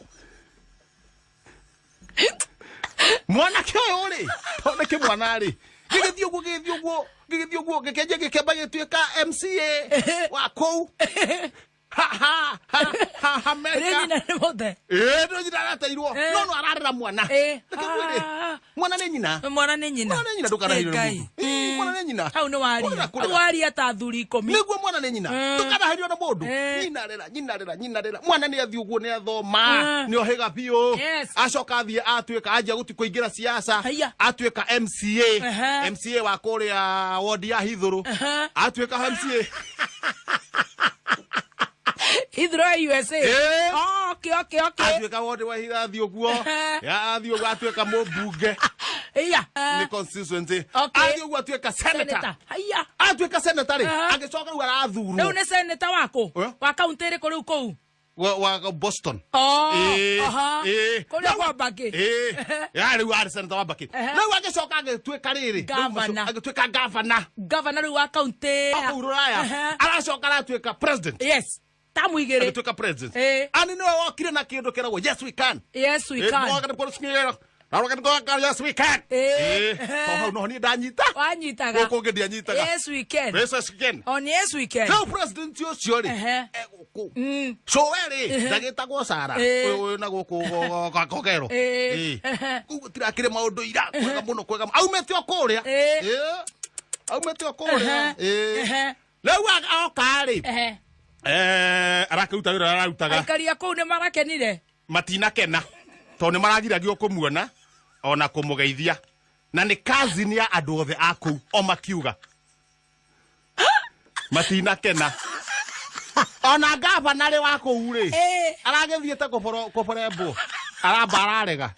mwanake ũyũ rĩ tondũ nĩ kĩmwana rĩ gĩgĩthiĩ ũguo gĩgĩthiĩ ũguo gĩgĩthiĩ ũguo gĩkĩanjia gĩkĩamba gĩtuĩka MCA wa kũu ha ha ha ha ha Rĩ America nyina nĩ mũte. ĩĩ no nyina arateirwo Eh. no no ararera mwana Ĩ. Reke ngwĩre, Ah. mwana nĩ nyina Mwana nĩ nyina. Mwana nĩ nyina, ndũkanaheirwo nĩ Ngai. mũndũ. Ĩ, mwana nĩ nyina. Hau nĩ waria. Kũrĩra, kũrĩra. Hau waria ta athuri ikũmi. nĩguo mwana nĩ nyina Mm. ndũkanaherio na mũndũ Eh. nyina rera nyina rera nyina rera mwana nĩ athiĩ ũguo nĩ athoma Mm. nĩ ohĩga biũ Yes. acoka athiĩ atuĩka anjia gũti kũingĩra siasa Haiya. atuĩka MCA Ehe. MCA wa kũrĩa wodi ya Hithũrũ Ehe. atuĩka MCA Ithuro ya USA. Ĩ. Oh, okay, okay, okay. atuĩka wodi wa Hithũrũ athiĩ ũguo Ehe. Ya, athiĩ ũguo atuĩka mũmbunge Iya. nĩ constituency Okay. athiĩ ũguo atuĩka senator Senator. Haiya. atuĩka senator rĩ Aha. agĩcoka rĩu arathurwo Rĩu nĩ senator waku? Eh? Wa kaunti ĩrĩkũ rĩu kũu? wa wa Boston Oh, Ĩ, aha. ĩ. Kũrĩa kwa Mbakĩ. Ĩ, ya rĩu arĩ senator wa Mbakĩ Ehe. rĩu agĩcoka agĩtuĩka rĩrĩ rĩu Governor. agĩtuĩka gavana Governor rĩu wa kaunti. kũu rũraya Ehe. aracoka aratuĩka president Yes. Tamu igĩrĩ. agĩtuĩka president Ĩ. ani nĩwe wokire na kĩndũ kĩragwo yes we can Yes, we Ĩ, can. mwaga nĩ kũrũcinyĩra. Naroga nĩ kũrũcinyĩra, yes we can Ĩ. Ĩ, tondũ hau noho niĩ ndanyita Wanyitaga. gũkũ ũngĩ ndianyitaga Yes, we can. Yes, we can On yes, we can. rĩu president ũcio rĩ Ehe. egũkũ Mm. cũwe rĩ ndagĩtagwo Sara Ĩ. ũyũ ũyũ na gũkũ Kogero Ĩ. Ehe. kũu gũtirakĩrĩ maũndũ ira kwega mũno kwega mũno. aumĩte o kũrĩa Ĩ. Ĩ. aumĩte o kũrĩa Ehe. Ĩ. Ehe. rĩu oka rĩ Ehe. Eh, arakĩruta wĩra ũrĩa ararutaga Aikari a kũu nĩ marakenire. matinakena tondũ nĩ maragiragio kũmuona ona kũmũgeithia na nĩ cousin ya andũ othe a kũu o makiuga matinakena ona gavana rĩ wa kũu rĩ Ĩ. aragĩthiĩte kũborembwo aramba ararega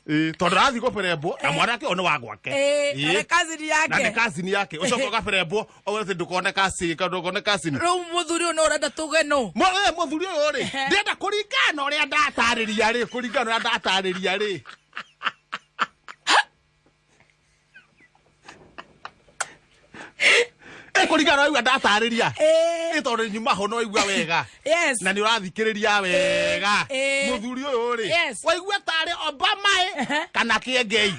Ĩ, tondũ arathiĩ kũberembwo na mwanake ũyũ nĩ wa gwake Ĩ, Ĩ. na nĩ cousin na nĩ yake. cousin yake ũcoke ũgaberembwo ũgwe atĩ ndũkone cousin ndũkone cousin Rĩu mũthuri ũyũ nĩ ũrenda tuge nũ? Mũthuri ũyũ rĩ ndĩrenda kũringana na ũrĩa ndatarĩria rĩ kũringana na ũrĩa ndatarĩria rĩ Ĩ, kũringana na ũrĩa ndatarĩria Ĩ. ĩ tondũ nyuma ho no waigua wega Yes. na nĩ ũrathikĩrĩria wega Ĩ. mũthuri ũyũ rĩ Yes. waigua tarĩ Obama ĩ Ehe. kana Kĩengei